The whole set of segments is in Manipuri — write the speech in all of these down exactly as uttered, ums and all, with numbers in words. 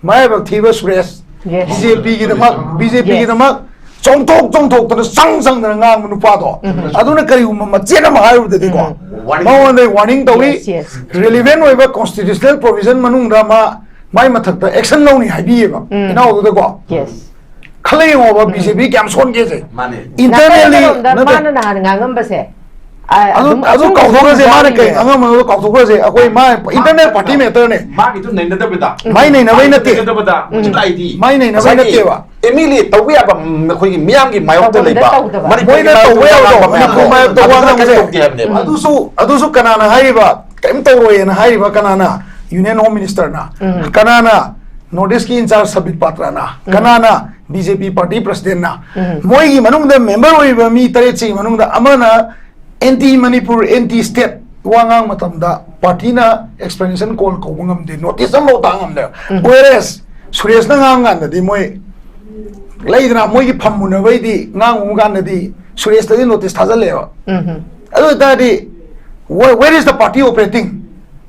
ꯃꯥꯏꯕꯛ ꯊꯤꯕ ꯁꯨꯔꯦꯁ꯫ Yes. ꯕꯤ ꯖꯦ ꯄꯤꯒꯤꯗꯃꯛ, ꯕꯤ ꯖꯦ ꯄꯤꯒꯤꯗꯃꯛ ꯆꯣꯡꯊꯣꯛ ꯆꯣꯡꯊꯣꯛꯇꯅ, ꯆꯪ ꯆꯪꯗꯅ ꯉꯥꯡꯕ ꯅꯨꯄꯥꯗꯣ꯫ ꯑꯗꯨꯅ ꯀꯔꯤꯒꯨꯝꯕ ꯃꯆꯦꯠ ꯑꯃ ꯍꯥꯏꯔꯨꯕꯗꯗꯤꯀꯣ, Warning. ꯃꯉꯣꯟꯗ ꯋꯥꯔꯅꯤꯡ ꯇꯧꯏ꯫ Yes, yes. ꯔꯤꯂꯤꯚꯦꯟ ꯑꯣꯏꯕ ꯀꯣꯟꯁꯇꯤꯇ꯭ꯌꯨꯁꯅꯦꯜ ꯄ꯭ꯔꯣꯚꯤꯖꯟ ꯃꯅꯨꯡꯗ ꯃꯥ, ꯃꯥꯏ ꯃꯊꯛꯇ ꯑꯦꯛꯁꯟ ꯂꯧꯅꯤ ꯍꯥꯏꯕꯤꯌꯦꯕ ꯏꯅꯥꯎꯗꯨꯗꯀꯣ꯫ Yes. ꯈꯜꯂ ꯌꯦꯡꯉꯣꯕ, ꯕꯤ ꯖꯦ ꯄꯤ ꯀꯌꯥꯝ ꯁꯣꯟꯒꯦꯁꯦ꯫ ꯃꯥꯅꯦ꯫ ꯏꯟꯇꯔꯅꯦꯜꯂꯤ ꯅꯥꯀꯟ ꯑꯃꯔꯣꯝꯗ ꯅꯠꯇꯦ꯫ ꯃꯥꯅ ꯅꯍꯥꯟ ꯉꯥꯡꯉꯝꯕꯁꯦ, ꯑ, ꯑꯗꯨ ꯑꯗꯨꯝ ꯑꯗꯨ ꯑꯆꯨꯝꯕ ꯀꯥꯎꯊꯣꯛꯈ꯭ꯔꯁꯦ, ꯑꯆꯨꯝꯕ ꯃꯥꯅ ꯀꯩ ꯌꯥꯎꯔꯤꯅꯦ꯫ ꯉꯥꯡꯉꯝꯕꯗꯣ ꯀꯥꯎꯊꯣꯛꯈ꯭ꯔꯁꯦ꯫ ꯑꯩꯈꯣꯏ ꯃꯥ ꯏꯟꯇꯔꯅꯦꯜ ꯄꯥꯔꯇꯤ ꯃꯦꯇꯔꯅꯦ꯫ ꯃꯥꯒꯤꯗꯨ ꯅꯩꯅꯗꯕꯤꯗ꯫ ꯃꯥꯏ ꯅꯩꯅꯕꯩ ꯅꯠꯇꯦ꯫ ꯅꯩꯅꯗꯕꯗ ꯍꯧꯖꯤꯛ ꯂꯥꯛꯏꯗꯤ꯫ ꯃꯥꯏ ꯅꯩꯅꯕꯩ ꯉꯁꯥꯏꯒꯤ ꯅꯠꯇꯦꯕ꯫ ꯑꯦꯝ ꯑꯦꯜ ꯑꯦ ꯇꯧꯕ ꯌꯥꯕ, ꯎꯝ, ꯑꯩꯈꯣꯏꯒꯤ ꯃꯤꯌꯥꯝꯒꯤ ꯃꯥꯌꯣꯛꯇ ꯇꯧꯐꯝꯗ ꯂꯩꯕ, ꯇꯧꯗꯕ꯫ ꯃꯅꯤꯄꯨꯔꯒꯤ ꯃꯣꯏꯅ ꯇꯧꯕ ꯃꯥꯌꯣꯛꯇ ꯌꯥꯕꯗꯣ ꯉꯥꯡꯕ ꯃꯌꯥꯝꯗꯣ ꯃꯅꯤꯄꯨꯔ ꯃꯥꯌꯣꯛꯇ ꯋꯥ ꯑꯗꯨ ꯈꯛꯇ ꯉꯥꯡꯕꯁꯦ꯫ ꯇꯧꯗꯦ ꯍꯥꯏꯕꯅꯦꯕ꯫ ꯎꯝ꯫ ꯑꯗꯨꯁꯨ, ꯑꯗꯨꯁꯨ ꯀꯅꯥꯅ ꯍꯥꯏꯔꯤꯕ? ꯀꯔꯤꯝ ꯇꯧꯔꯣꯏꯅ ꯍꯥꯏꯔꯤꯕ ꯀꯅꯥꯅ? ꯌꯨꯅꯤꯌꯟ ꯍꯣꯝ ꯃꯤꯅꯤꯁꯇꯔꯅ꯫ ꯎꯝ꯫ ꯀꯅꯥꯅ ꯅꯣꯔꯠ ꯏꯁꯀꯤ ꯏꯟꯆꯥꯔꯖ ꯁꯕꯤꯠ ꯄꯥꯇ꯭ꯔꯅ? ꯎꯝ꯫ ꯀꯅꯥꯅ ꯕꯤ ꯖꯦ ꯄꯤ ꯄꯥꯔꯇꯤ ꯄ꯭ꯔꯁꯤꯗꯦꯟꯅ? ꯎꯝ꯫ ꯃꯣꯏꯒꯤ ꯃꯅꯨꯡꯗ ꯃꯦꯝꯕꯔ ꯑꯣꯏꯔꯤꯕ ꯃꯤ ꯇꯔꯦꯠꯁꯤꯒꯤ ꯃꯅꯨꯡꯗ ꯑꯃꯅ ꯑꯦꯟꯇꯤ ꯃꯅꯤꯄꯨꯔ, ꯑꯦꯟꯇꯤ ꯁ꯭ꯇꯦꯠ ꯋꯥ ꯉꯥꯡꯕ ꯃꯇꯝꯗ ꯄꯥꯔꯇꯤꯅ ꯑꯦꯛꯁꯄ꯭ꯂꯦꯅꯦꯁꯟ ꯀꯣꯜ ꯀꯧꯕ ꯉꯝꯗꯦ, ꯅꯣꯇꯤꯁ ꯑꯃꯐꯥꯎ ꯊꯥ ꯉꯝꯗꯦ꯫ ꯎꯝ꯫ Whereas ꯁꯨꯔꯦꯁꯅ ꯉꯥꯡꯉ ꯀꯥꯟꯗꯗꯤ ꯃꯣꯏ ꯂꯩꯗꯅ, ꯃꯣꯏꯒꯤ ꯐꯝ ꯃꯨꯟꯅꯕꯩꯗꯤ ꯉꯥꯡꯉꯨ ꯀꯥꯟꯗꯗꯤ ꯁꯨꯔꯦꯁꯇꯗꯤ ꯅꯣꯇꯤꯁ ꯊꯥꯖꯜꯂꯦꯕ꯫ ꯎꯝ꯫ ꯑꯗꯨ ꯑꯣꯏꯇꯥꯔꯗꯤ, where, where is the party operating?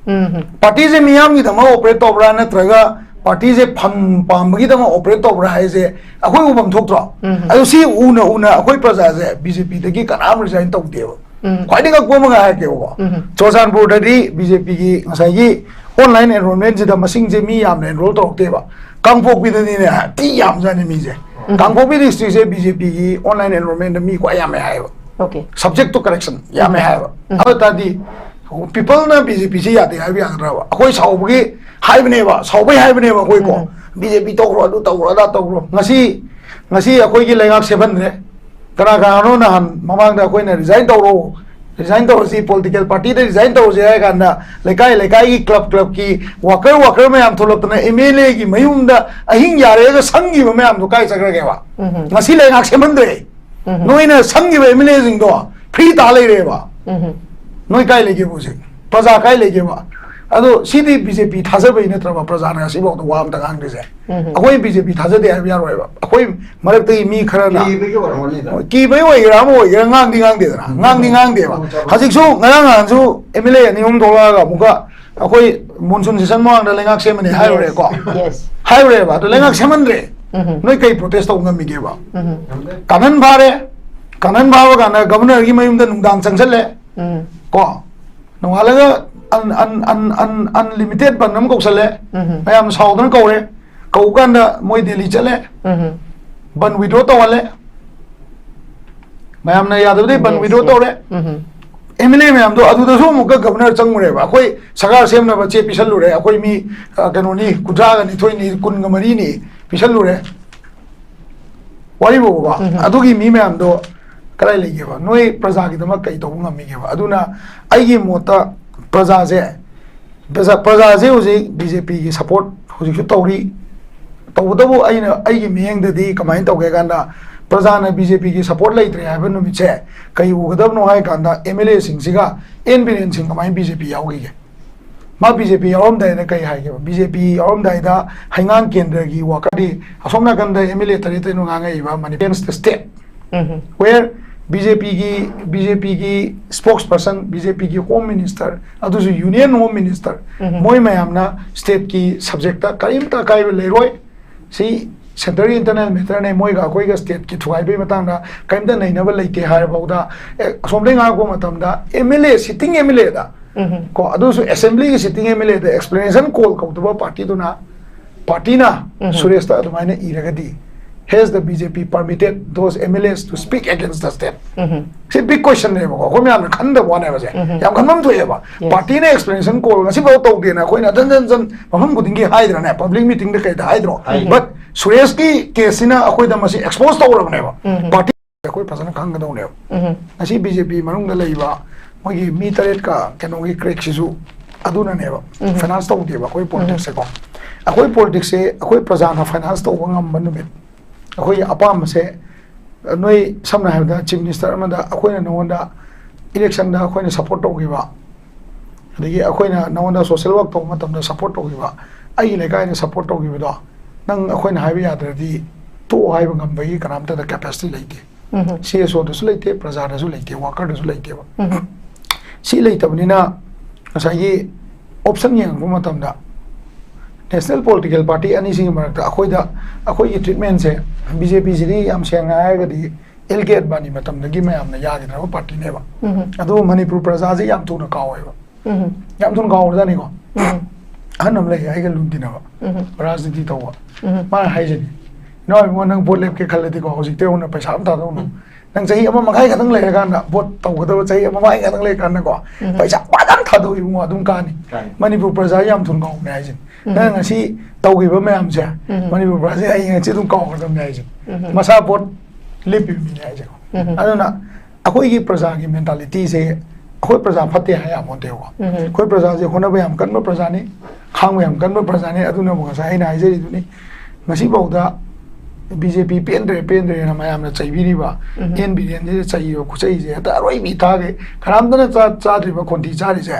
ꯎꯝ꯫ ꯄꯥꯔꯇꯤꯁꯦ ꯃꯤꯌꯥꯝꯒꯤꯗꯃꯛ ꯑꯣꯄꯔꯦꯠ ꯇꯧꯕ꯭ꯔꯥ, ꯅꯠꯇ꯭ꯔꯒ ꯄꯥꯔꯇꯤꯁꯦ ꯐꯝ ꯄꯥꯝꯕꯒꯤꯗꯃꯛ ꯑꯣꯄꯔꯦꯠ ꯇꯧꯕ꯭ꯔꯥ ꯍꯥꯏꯁꯦ ꯑꯩꯈꯣꯏ ꯎꯐꯝ ꯊꯣꯛꯇ꯭ꯔꯣ? ꯎꯝ꯫ ꯑꯗꯨ ꯁꯤ ꯎꯅ ꯎꯅ ꯑꯩꯈꯣꯏ ꯄ꯭ꯔꯖꯥꯁꯦ ꯕꯤ ꯖꯦ ꯄꯤꯗꯒꯤ ꯀꯅꯥꯝ ꯔꯤꯖꯥꯏꯟ ꯇꯧꯗꯦꯕ꯫ ꯎꯝ꯫ ꯈ꯭ꯋꯥꯏꯗꯒꯤ ꯉꯛꯄ ꯑꯃꯒ ꯍꯥꯏꯔꯛꯀꯦꯕꯀꯣ꯫ ꯎꯝ꯫ ꯆꯨꯔꯆꯥꯟꯄꯨꯔꯗꯗꯤ ꯕꯤ ꯖꯦ ꯄꯤꯒꯤ ꯉꯁꯥꯏꯒꯤ ꯑꯣꯟꯂꯥꯏꯟ ꯑꯦꯟꯔꯣꯜꯃꯦꯟꯁꯤꯗ ꯃꯁꯤꯡꯁꯦ ꯃꯤ ꯌꯥꯝꯅ ꯑꯦꯟꯔꯣꯜ ꯇꯧꯔꯛꯇꯦꯕ꯫ ꯀꯥꯡꯄꯣꯛꯄꯤꯗꯗꯤꯅꯦ ꯊꯤ ꯌꯥꯝꯖꯥꯠꯅꯤ ꯃꯤꯁꯦ꯫ ꯎꯝ꯫ ꯀꯥꯡꯄꯣꯛꯄꯤ ꯗꯤꯁꯇ꯭ꯔꯤꯛꯁꯦ ꯕꯤ ꯖꯦ ꯄꯤꯒꯤ ꯑꯣꯟꯂꯥꯏꯟ ꯑꯦꯟꯔꯣꯜꯃꯦꯟꯗ ꯃꯤ ꯈ꯭ꯋꯥꯏ ꯌꯥꯝꯃꯦ ꯍꯥꯏꯌꯦꯕ꯫ Okay. Subject to correction ꯌꯥꯝꯃꯦ ꯍꯥꯏꯌꯦꯕ꯫ ꯎꯝ꯫ ꯑꯗꯨ ꯑꯣꯏ ꯇꯥꯔꯗꯤ ꯄꯤꯄꯜꯅ ꯕꯤ ꯖꯦ ꯄꯤꯁꯤ ꯌꯥꯗꯦ ꯍꯥꯏꯕ ꯌꯥꯒꯗ꯭ꯔꯕ? ꯑꯩꯈꯣꯏ ꯁꯥꯎꯕꯒꯤ ꯍꯥꯏꯕꯅꯦꯕ, ꯁꯥꯎꯕꯩ ꯍꯥꯏꯕꯅꯦꯕ ꯑꯩꯈꯣꯏꯀꯣ꯫ ꯎꯝ꯫ ꯕꯤ ꯖꯦ ꯄꯤ ꯇꯧꯈ꯭ꯔꯣ, ꯑꯗꯨ ꯇꯧꯈ꯭ꯔꯣ, ꯑꯗꯥ ꯇꯧꯈ꯭ꯔꯣ꯫ ꯉꯁꯤ, ꯉꯁꯤ ꯑꯩꯈꯣꯏꯒꯤ ꯂꯩꯉꯥꯛ ꯁꯦꯝꯍꯟꯗ꯭ꯔꯦ꯫ ꯀꯅꯥ ꯀꯅꯥꯅꯣ ꯅꯍꯥꯟ ꯃꯃꯥꯡꯗ ꯑꯩꯈꯣꯏꯅ ꯔꯤꯖꯥꯏꯟ ꯇꯧꯔꯣ, ꯔꯤꯖꯥꯏꯟ ꯇꯧꯔꯁꯤ, ꯄꯣꯂꯤꯇꯤꯀꯦꯜ ꯄꯥꯔꯇꯤꯗ ꯔꯤꯖꯥꯏꯟ ꯇꯧꯔꯁꯤ ꯍꯥꯏ ꯀꯥꯟꯗ ꯂꯩꯀꯥꯏ ꯂꯩꯀꯥꯏꯒꯤ, ꯀ꯭ꯂꯕ ꯀ꯭ꯂꯕꯀꯤ ꯋꯥꯀꯔ ꯋꯥꯀꯔ ꯃꯌꯥꯝ ꯊꯣꯛꯂꯛꯇꯅ ꯑꯦꯝ ꯑꯦꯜ ꯑꯦꯒꯤ ꯃꯌꯨꯝꯗ ꯑꯍꯤꯡ ꯌꯥꯔꯦꯒ ꯁꯪꯈꯤꯕ ꯃꯌꯥꯝꯗꯣ ꯀꯥꯏ ꯆꯠꯈ꯭ꯔꯒꯦꯕ? ꯎꯝ꯫ ꯉꯁꯤ ꯂꯩꯉꯥꯛ ꯁꯦꯝꯍꯟꯗ꯭ꯔꯦ꯫ ꯎꯝ꯫ ꯅꯣꯏꯅ ꯁꯪꯈꯤꯕ ꯑꯦꯝ ꯑꯦꯜ ꯑꯦꯁꯤꯡꯗꯣ ꯐ꯭ꯔꯤ ꯇꯥ ꯂꯩꯔꯦꯕ꯫ ꯎꯝ꯫ ꯅꯣꯏ ꯀꯥꯏ ꯂꯩꯒꯦꯕ ꯍꯧꯖꯤꯛ? ꯄ꯭ꯔꯖꯥ ꯀꯥꯏ ꯂꯩꯒꯦꯕ? ꯑꯗꯣ ꯁꯤꯗꯤ ꯕꯤ ꯖꯦ ꯄꯤ ꯊꯥꯖꯕꯩ ꯅꯠꯇ꯭ꯔꯕ ꯄ꯭ꯔꯖꯥꯅ ꯉꯁꯤꯐꯥꯎꯗ ꯋꯥ ꯑꯝꯇ ꯉꯥꯡꯗ꯭ꯔꯤꯁꯦ? ꯎꯝ꯫ ꯑꯩꯈꯣꯏ ꯕꯤ ꯖꯦ ꯄꯤ ꯊꯥꯖꯗꯦ ꯍꯥꯏꯕ ꯌꯥꯔꯣꯏꯕ꯫ ꯑꯩꯈꯣꯏ ꯃꯔꯛꯇꯒꯤ ꯃꯤ ꯈꯔꯅ ꯀꯤꯕꯒꯤ ꯑꯣꯏꯔꯝꯒꯅꯤꯗ꯫ ꯀꯤꯕꯩ ꯑꯣꯏꯒꯦꯔꯥ ꯑꯃ ꯑꯣꯏꯒꯦꯔꯥ ꯉꯥꯡꯗꯤ ꯉꯥꯡꯗꯦꯗꯅ꯫ ꯉꯥꯡꯗꯤ ꯉꯥꯡꯗꯦꯕ꯫ ꯍꯧꯖꯤꯛꯁꯨ ꯉꯔꯥꯡ ꯅꯍꯥꯟꯁꯨ ꯑꯦꯝ ꯑꯦꯜ ꯑꯦ ꯑꯅꯤ ꯑꯍꯨꯝ ꯊꯣꯛꯂꯛꯑꯒ ꯑꯃꯨꯛꯀ ꯑꯩꯈꯣꯏ ꯃꯣꯟꯁꯨꯟ ꯁꯦꯁꯟ ꯃꯃꯥꯡꯗ ꯂꯩꯉꯥꯛ ꯁꯦꯝꯃꯅꯤ ꯍꯥꯏꯔꯨꯔꯦꯀꯣ꯫ Yes. ꯍꯥꯏꯔꯨꯔꯦꯕ꯫ ꯑꯗꯨ ꯂꯩꯉꯥꯛ ꯁꯦꯝꯍꯟꯗ꯭ꯔꯦ꯫ ꯎꯝ꯫ ꯅꯣꯏ ꯀꯩ protest ꯇꯧ ꯉꯝꯃꯤꯒꯦꯕ? ꯎꯝ꯫ ꯀꯥꯟꯍꯟ ꯐꯥꯔꯦ꯫ ꯀꯥꯟꯍꯟ ꯐꯥꯕ ꯀꯥꯟꯗ governorꯒꯤ ꯃꯌꯨꯝꯗ ꯅꯨꯡꯗꯥꯡ ꯆꯪꯁꯜꯂꯦ꯫ ꯎꯝ꯫ ꯀꯣ, ꯅꯣꯡꯉꯥꯜꯂꯒ un- un- un- un- unlimited ꯕꯟ ꯑꯃ ꯀꯧꯁꯜꯂꯦ꯫ ꯎꯝ꯫ ꯃꯌꯥꯝ ꯁꯥꯎꯗꯅ ꯀꯧꯔꯦ꯫ ꯀꯧꯕ ꯀꯥꯟꯗ ꯃꯣꯏ ꯗꯦꯜꯂꯤ ꯆꯠꯂꯦ꯫ ꯎꯝ꯫ ꯕꯟ withdraw ꯇꯧꯍꯜꯂꯦ꯫ ꯃꯌꯥꯝꯅ ꯌꯥꯗꯕꯗꯩ ꯕꯟ Yes, withdraw yes. ꯇꯧꯔꯦ꯫ ꯎꯝ꯫ ꯑꯦꯝ ꯑꯦꯜ ꯑꯦ ꯃꯌꯥꯝꯗꯣ ꯑꯗꯨꯗꯁꯨ ꯑꯃꯨꯛꯀ ꯒꯕꯔꯅꯔ ꯆꯪꯉꯨꯔꯦꯕ꯫ ꯑꯩꯈꯣꯏ ꯁꯔꯀꯥꯔ ꯁꯦꯝꯅꯕ ꯆꯦ ꯄꯤꯁꯜꯂꯨꯔꯦ, ꯑꯩꯈꯣꯏ ꯃꯤ, ꯑ, ꯀꯩꯅꯣꯅꯤ, ꯀꯨꯟꯊ꯭ꯔꯥꯒ ꯅꯤꯊꯣꯏꯅꯤ, ꯀꯨꯟꯒ ꯃꯔꯤꯅꯤ ꯄꯤꯁꯜꯂꯨꯔꯦ꯫ ꯋꯥꯔꯤꯕꯨꯕ, ꯎꯝ꯫ ꯑꯗꯨꯒꯤ ꯃꯤ ꯃꯌꯥꯝꯗꯣ ꯀꯗꯥꯏ ꯂꯩꯒꯦꯕ? ꯅꯣꯏ ꯄ꯭ꯔꯖꯥꯒꯤꯗꯃꯛ ꯀꯩ ꯇꯧꯕ ꯉꯝꯃꯤꯒꯦꯕ? ꯑꯗꯨꯅ ꯑꯩꯒꯤ ꯃꯣꯠꯇ ꯄ꯭ꯔꯖꯥꯁꯦ, ꯄ꯭ꯔꯖꯥ, ꯄ꯭ꯔꯖꯥꯁꯦ ꯍꯧꯖꯤꯛ ꯕꯤ ꯖꯦ ꯄꯤꯒꯤ support ꯍꯧꯖꯤꯛꯁꯨ ꯇꯧꯔꯤ꯫ ꯇꯧꯕꯇꯕꯨ ꯑꯩꯅ, ꯑꯩꯒꯤ ꯃꯤꯠꯌꯦꯡꯗꯗꯤ ꯀꯃꯥꯏꯅ ꯇꯧꯒꯦ ꯍꯥꯏ ꯀꯥꯟꯗ, ꯄ꯭ꯔꯖꯥꯅ ꯕꯤ ꯖꯦ ꯄꯤꯒꯤ support ꯂꯩꯇ꯭ꯔꯦ ꯍꯥꯏꯕ ꯅꯨꯃꯤꯠꯁꯦ ꯀꯩ ꯎꯒꯗꯕꯅꯣ ꯍꯥꯏ ꯀꯥꯟꯗ, ꯑꯦꯝ ꯑꯦꯜ ꯑꯦꯁꯤꯡꯁꯤꯒ ꯑꯦꯟ ꯕꯤꯔꯦꯟ ꯁꯤꯡ ꯀꯃꯥꯏꯅ ꯕꯤ ꯖꯦ ꯄꯤ ꯌꯥꯎꯈꯤꯒꯦ? ꯃꯥ ꯕꯤ ꯖꯦ ꯄꯤ ꯌꯥꯎꯔꯝꯗꯥꯏꯗ ꯀꯩ ꯍꯥꯏꯒꯦꯕ? ꯕꯤ ꯖꯦ ꯄꯤ ꯌꯥꯎꯔꯝꯗꯥꯏꯗ ꯍꯩꯉꯥꯡ ꯀꯦꯟꯗ꯭ꯔꯒꯤ ꯋꯥꯀꯔꯗꯤ ꯑꯁꯣꯝ ꯅꯥꯀꯟꯗ ꯑꯦꯝ ꯑꯦꯜ ꯑꯦ ꯇꯔꯦꯠ ꯇꯔꯦꯠꯅ ꯉꯥꯡꯉꯛꯏꯕ Manipur state um. where B J ꯄꯤꯒꯤ, ꯕꯤ ꯖꯦ ꯄꯤꯒꯤ spokesperson, ꯕꯤ ꯖꯦ ꯄꯤꯒꯤ home minister, ꯑꯗꯨꯁꯨ union home minister, ꯎꯝ꯫ ꯃꯣꯏ ꯃꯌꯥꯝꯅ stateꯀꯤ subjectꯇ ꯀꯔꯤꯝꯇ ꯑꯀꯥꯏꯕ ꯂꯩꯔꯣꯏ꯫ ꯁꯤ centreꯒꯤ internal matterꯅꯦ, ꯃꯣꯏꯒ ꯑꯩꯈꯣꯏꯒ stateꯀꯤ ꯊꯨꯒꯥꯏꯕꯒꯤ ꯃꯇꯥꯡꯗ ꯀꯔꯤꯝꯇ ꯅꯩꯅꯕ ꯂꯩꯇꯦ ꯍꯥꯏꯔꯐꯥꯎꯗ, ꯑꯦ, ꯑꯁꯣꯝꯗꯒꯤ ꯉꯥꯡꯉꯛꯄ ꯃꯇꯝꯗ M L A, sitting M L ꯑꯦꯗ, ꯎꯝ꯫ ꯀꯣ, ꯑꯗꯨꯁꯨ assemblyꯒꯤ sitting ꯑꯦꯝ ꯑꯦꯜ ꯑꯦꯗ explanation call ꯀꯧꯗꯕ partyꯗꯨꯅ, partyꯅ ꯎꯝ꯫ ꯁꯨꯔꯦꯁꯇ ꯑꯗꯨꯃꯥꯏꯅ ꯏꯔꯒꯗꯤ, has the B J P permitted those M L As to speak against the state? ꯎꯝ꯫ ꯁꯤ big questionꯅꯦꯕꯀꯣ, ꯑꯩꯈꯣꯏ ꯃꯌꯥꯝꯅ ꯈꯟꯗꯕ ꯋꯥꯅꯦꯕꯁꯦ꯫ ꯎꯝ꯫ ꯌꯥꯝ ꯈꯟꯐꯝ ꯊꯣꯛꯑꯦꯕ꯫ Yes. Partyꯅ explanation call ꯉꯁꯤꯐꯥꯎ ꯇꯧꯗꯦꯅ ꯑꯩꯈꯣꯏꯅ ꯍꯟꯖꯟ ꯍꯟꯖꯟ ꯃꯐꯝ ꯈꯨꯗꯤꯡꯒꯤ ꯍꯥꯏꯗ꯭ꯔꯅꯦ, public meetingꯗ ꯀꯩꯗ ꯍꯥꯏꯗ꯭ꯔꯣ? ꯍꯥꯏ꯫ But ꯁꯨꯔꯦꯁꯀꯤ caseꯁꯤꯅ ꯑꯩꯈꯣꯏꯗ ꯃꯁꯤ expose ꯇꯧꯔꯕꯅꯦꯕ꯫ ꯎꯝ꯫ Party ꯑꯩꯈꯣꯏ ꯐꯖꯅ ꯈꯪꯒꯗꯧꯅꯦꯕ꯫ ꯎꯝ꯫ ꯉꯁꯤ B J P ꯃꯅꯨꯡꯗ ꯂꯩꯕ ꯃꯣꯏꯒꯤ ꯃꯤ ꯇꯔꯦꯠꯀ ꯀꯩꯅꯣꯒꯤ crackꯁꯤꯁꯨ ꯑꯗꯨꯅꯅꯦꯕ꯫ ꯎꯝ꯫ Finance ꯇꯧꯗꯦꯕ ꯑꯩꯈꯣꯏ politicsꯁꯦꯀꯣ꯫ ꯑꯩꯈꯣꯏ politicsꯁꯦ ꯑꯩꯈꯣꯏ ꯄ꯭ꯔꯖꯥꯅ finance ꯇꯧꯕ ꯉꯝꯕ ꯅꯨꯃꯤꯠ, ꯑꯩꯈꯣꯏꯒꯤ ꯑꯄꯥꯝꯕꯁꯦ, ꯅꯣꯏ ꯁꯝꯅ ꯍꯥꯏꯔꯕꯗ chief minister ꯑꯃꯗ ꯑꯩꯈꯣꯏꯅ ꯅꯉꯣꯟꯗ electionꯗ ꯑꯩꯈꯣꯏꯅ support ꯇꯧꯈꯤꯕ, ꯑꯗꯒꯤ ꯑꯩꯈꯣꯏꯅ ꯅꯉꯣꯟꯗ social work ꯇꯧꯕ ꯃꯇꯝꯗ support ꯇꯧꯈꯤꯕ, ꯑꯩꯒꯤ ꯂꯩꯀꯥꯏꯅ support ꯇꯧꯈꯤꯕꯗꯣ, ꯅꯪ ꯑꯩꯈꯣꯏꯅ ꯍꯥꯏꯕ ꯌꯥꯗ꯭ꯔꯗꯤ ꯇꯣꯛꯑꯣ ꯍꯥꯏꯕ ꯉꯝꯕꯒꯤ ꯀꯅꯥꯝꯇꯗ capacity ꯂꯩꯇꯦ꯫ ꯎꯝ꯫ C S Oꯗꯁꯨ ꯂꯩꯇꯦ, ꯄ꯭ꯔꯖꯥꯗꯁꯨ ꯂꯩꯇꯦ, workerꯗꯁꯨ ꯂꯩꯇꯦꯕ꯫ ꯎꯝ꯫ ꯁꯤ ꯂꯩꯇꯕꯅꯤꯅ ꯉꯁꯥꯏꯒꯤ option ꯌꯦꯡꯉꯛꯄ ꯃꯇꯝꯗ ꯅꯦꯁꯅꯦꯜ ꯄꯣꯂꯤꯇꯤꯀꯦꯜ ꯄꯥꯔꯇꯤ ꯑꯅꯤꯁꯤꯒꯤ ꯃꯔꯛꯇ ꯑꯩꯈꯣꯏꯗ, ꯑꯩꯈꯣꯏꯒꯤ ꯇ꯭ꯔꯤꯠꯃꯦꯟꯁꯦ, ꯕꯤ ꯖꯦ ꯄꯤꯁꯤꯗꯤ ꯌꯥꯝ ꯁꯦꯡꯅ ꯍꯥꯏꯔꯒꯗꯤ ꯑꯦꯜ ꯀꯦ ꯑꯗꯕꯥꯅꯤ ꯃꯇꯝꯗꯒꯤ ꯃꯌꯥꯝꯅ ꯌꯥꯈꯤꯗ꯭ꯔꯕ ꯄꯥꯔꯇꯤꯅꯦꯕ꯫ ꯑꯗꯨꯕꯨ ꯃꯅꯤꯄꯨꯔ ꯄ꯭ꯔꯖꯥꯁꯦ ꯌꯥꯝ ꯊꯨꯅ ꯀꯥꯎꯋꯦꯕ꯫ ꯌꯥꯝ ꯊꯨꯅ ꯀꯥꯎꯔꯖꯥꯠꯅꯤꯀꯣ꯫ ꯑꯍꯟ ꯑꯃ ꯂꯩ, ꯑꯩꯒ ꯂꯨꯝ ꯇꯤꯟꯅꯕ, ꯔꯥꯖꯅꯤꯇꯤ ꯇꯧꯕ, ꯃꯥꯅ ꯍꯥꯏꯁꯤꯅꯤ, "ꯏꯅꯥꯎ ꯏꯕꯨꯡꯉꯣ, ꯅꯪ ꯚꯣꯠ ꯂꯦꯞꯀꯦ ꯈꯜꯂꯗꯤꯀꯣ, ꯍꯧꯖꯤꯛꯇꯩ ꯍꯧꯅ ꯄꯩꯁꯥ ꯑꯃ ꯊꯥꯗꯧꯅꯨ꯫ ꯅꯪ ꯆꯍꯤ ꯑꯃ ꯃꯈꯥꯏ ꯈꯛꯇꯪ ꯂꯩꯔꯀꯥꯟꯗ, ꯚꯣꯠ ꯇꯧꯒꯗꯕ ꯆꯍꯤ ꯑꯃ ꯃꯈꯥꯏ ꯈꯛꯇꯪ ꯂꯩꯔꯀꯥꯟꯗꯀꯣ, ꯄꯩꯁꯥ ꯐꯖꯅ ꯊꯥꯗꯧ ꯏꯕꯨꯡꯉꯣ, ꯑꯗꯨꯝ ꯀꯥꯅꯤ"꯫ ꯀꯥꯅꯤ꯫ ꯃꯅꯤꯄꯨꯔ ꯄ꯭ꯔꯖꯥ ꯌꯥꯝ ꯊꯨꯅ ꯀꯥꯎꯕꯅꯦ ꯍꯥꯏꯁꯤꯅꯤ꯫ ꯅꯪ ꯉꯁꯤ ꯇꯧꯈꯤꯕ ꯃꯌꯥꯝꯁꯦ, ꯃꯅꯤꯄꯨꯔ ꯄ꯭ꯔꯖꯥꯁꯦ ꯍꯌꯦꯡ ꯍꯪꯆꯤꯠ ꯑꯗꯨꯝ ꯀꯥꯎꯒꯗꯕꯅꯦ ꯍꯥꯏꯁꯦ꯫ ꯃꯁꯥ ꯚꯣꯠ ꯂꯦꯞꯄꯤꯕ ꯃꯤꯅꯦ ꯍꯥꯏꯁꯦ꯫ ꯑꯗꯨꯅ ꯑꯩꯈꯣꯏꯒꯤ ꯄ꯭ꯔꯖꯥꯒꯤ ꯃꯦꯟꯇꯥꯂꯤꯇꯤꯁꯦ, ꯑꯩꯈꯣꯏ ꯄ꯭ꯔꯖꯥ ꯐꯠꯇꯦ ꯍꯥꯏ ꯌꯥꯄꯣꯟꯇꯦꯕꯀꯣ꯫ ꯑꯩꯈꯣꯏ ꯄ꯭ꯔꯖꯥꯁꯦ ꯍꯣꯠꯅꯕ ꯌꯥꯝ ꯀꯟꯕ ꯄ꯭ꯔꯖꯥꯅꯤ, ꯈꯥꯡꯕ ꯌꯥꯝ ꯀꯟꯕ ꯄ꯭ꯔꯖꯥꯅꯤ꯫ ꯑꯗꯨꯅꯕꯨ ꯉꯁꯥꯏ ꯑꯩꯅ ꯍꯥꯏꯖꯔꯤꯗꯨꯅꯤ, ꯉꯁꯤꯐꯥꯎꯗ ꯕꯤ ꯖꯦ ꯄꯤ ꯄꯦꯟꯗ꯭ꯔꯦ, ꯄꯦꯟꯗ꯭ꯔꯦꯅ ꯃꯌꯥꯝꯅ ꯆꯩꯕꯤꯔꯤꯕ, ꯑꯦꯟ ꯕꯤꯔꯦꯟꯁꯤꯗ ꯆꯩꯔꯤꯕ ꯈꯨꯆꯩꯁꯦ ꯍꯦꯛꯇ ꯑꯔꯣꯏꯕꯤ ꯊꯥꯒꯩ꯫ ꯀꯅꯥꯝꯇꯅ ꯆꯥ-, ꯆꯥꯗ꯭ꯔꯤꯕ ꯈꯣꯟꯊꯤ ꯆꯥꯔꯤꯁꯦ,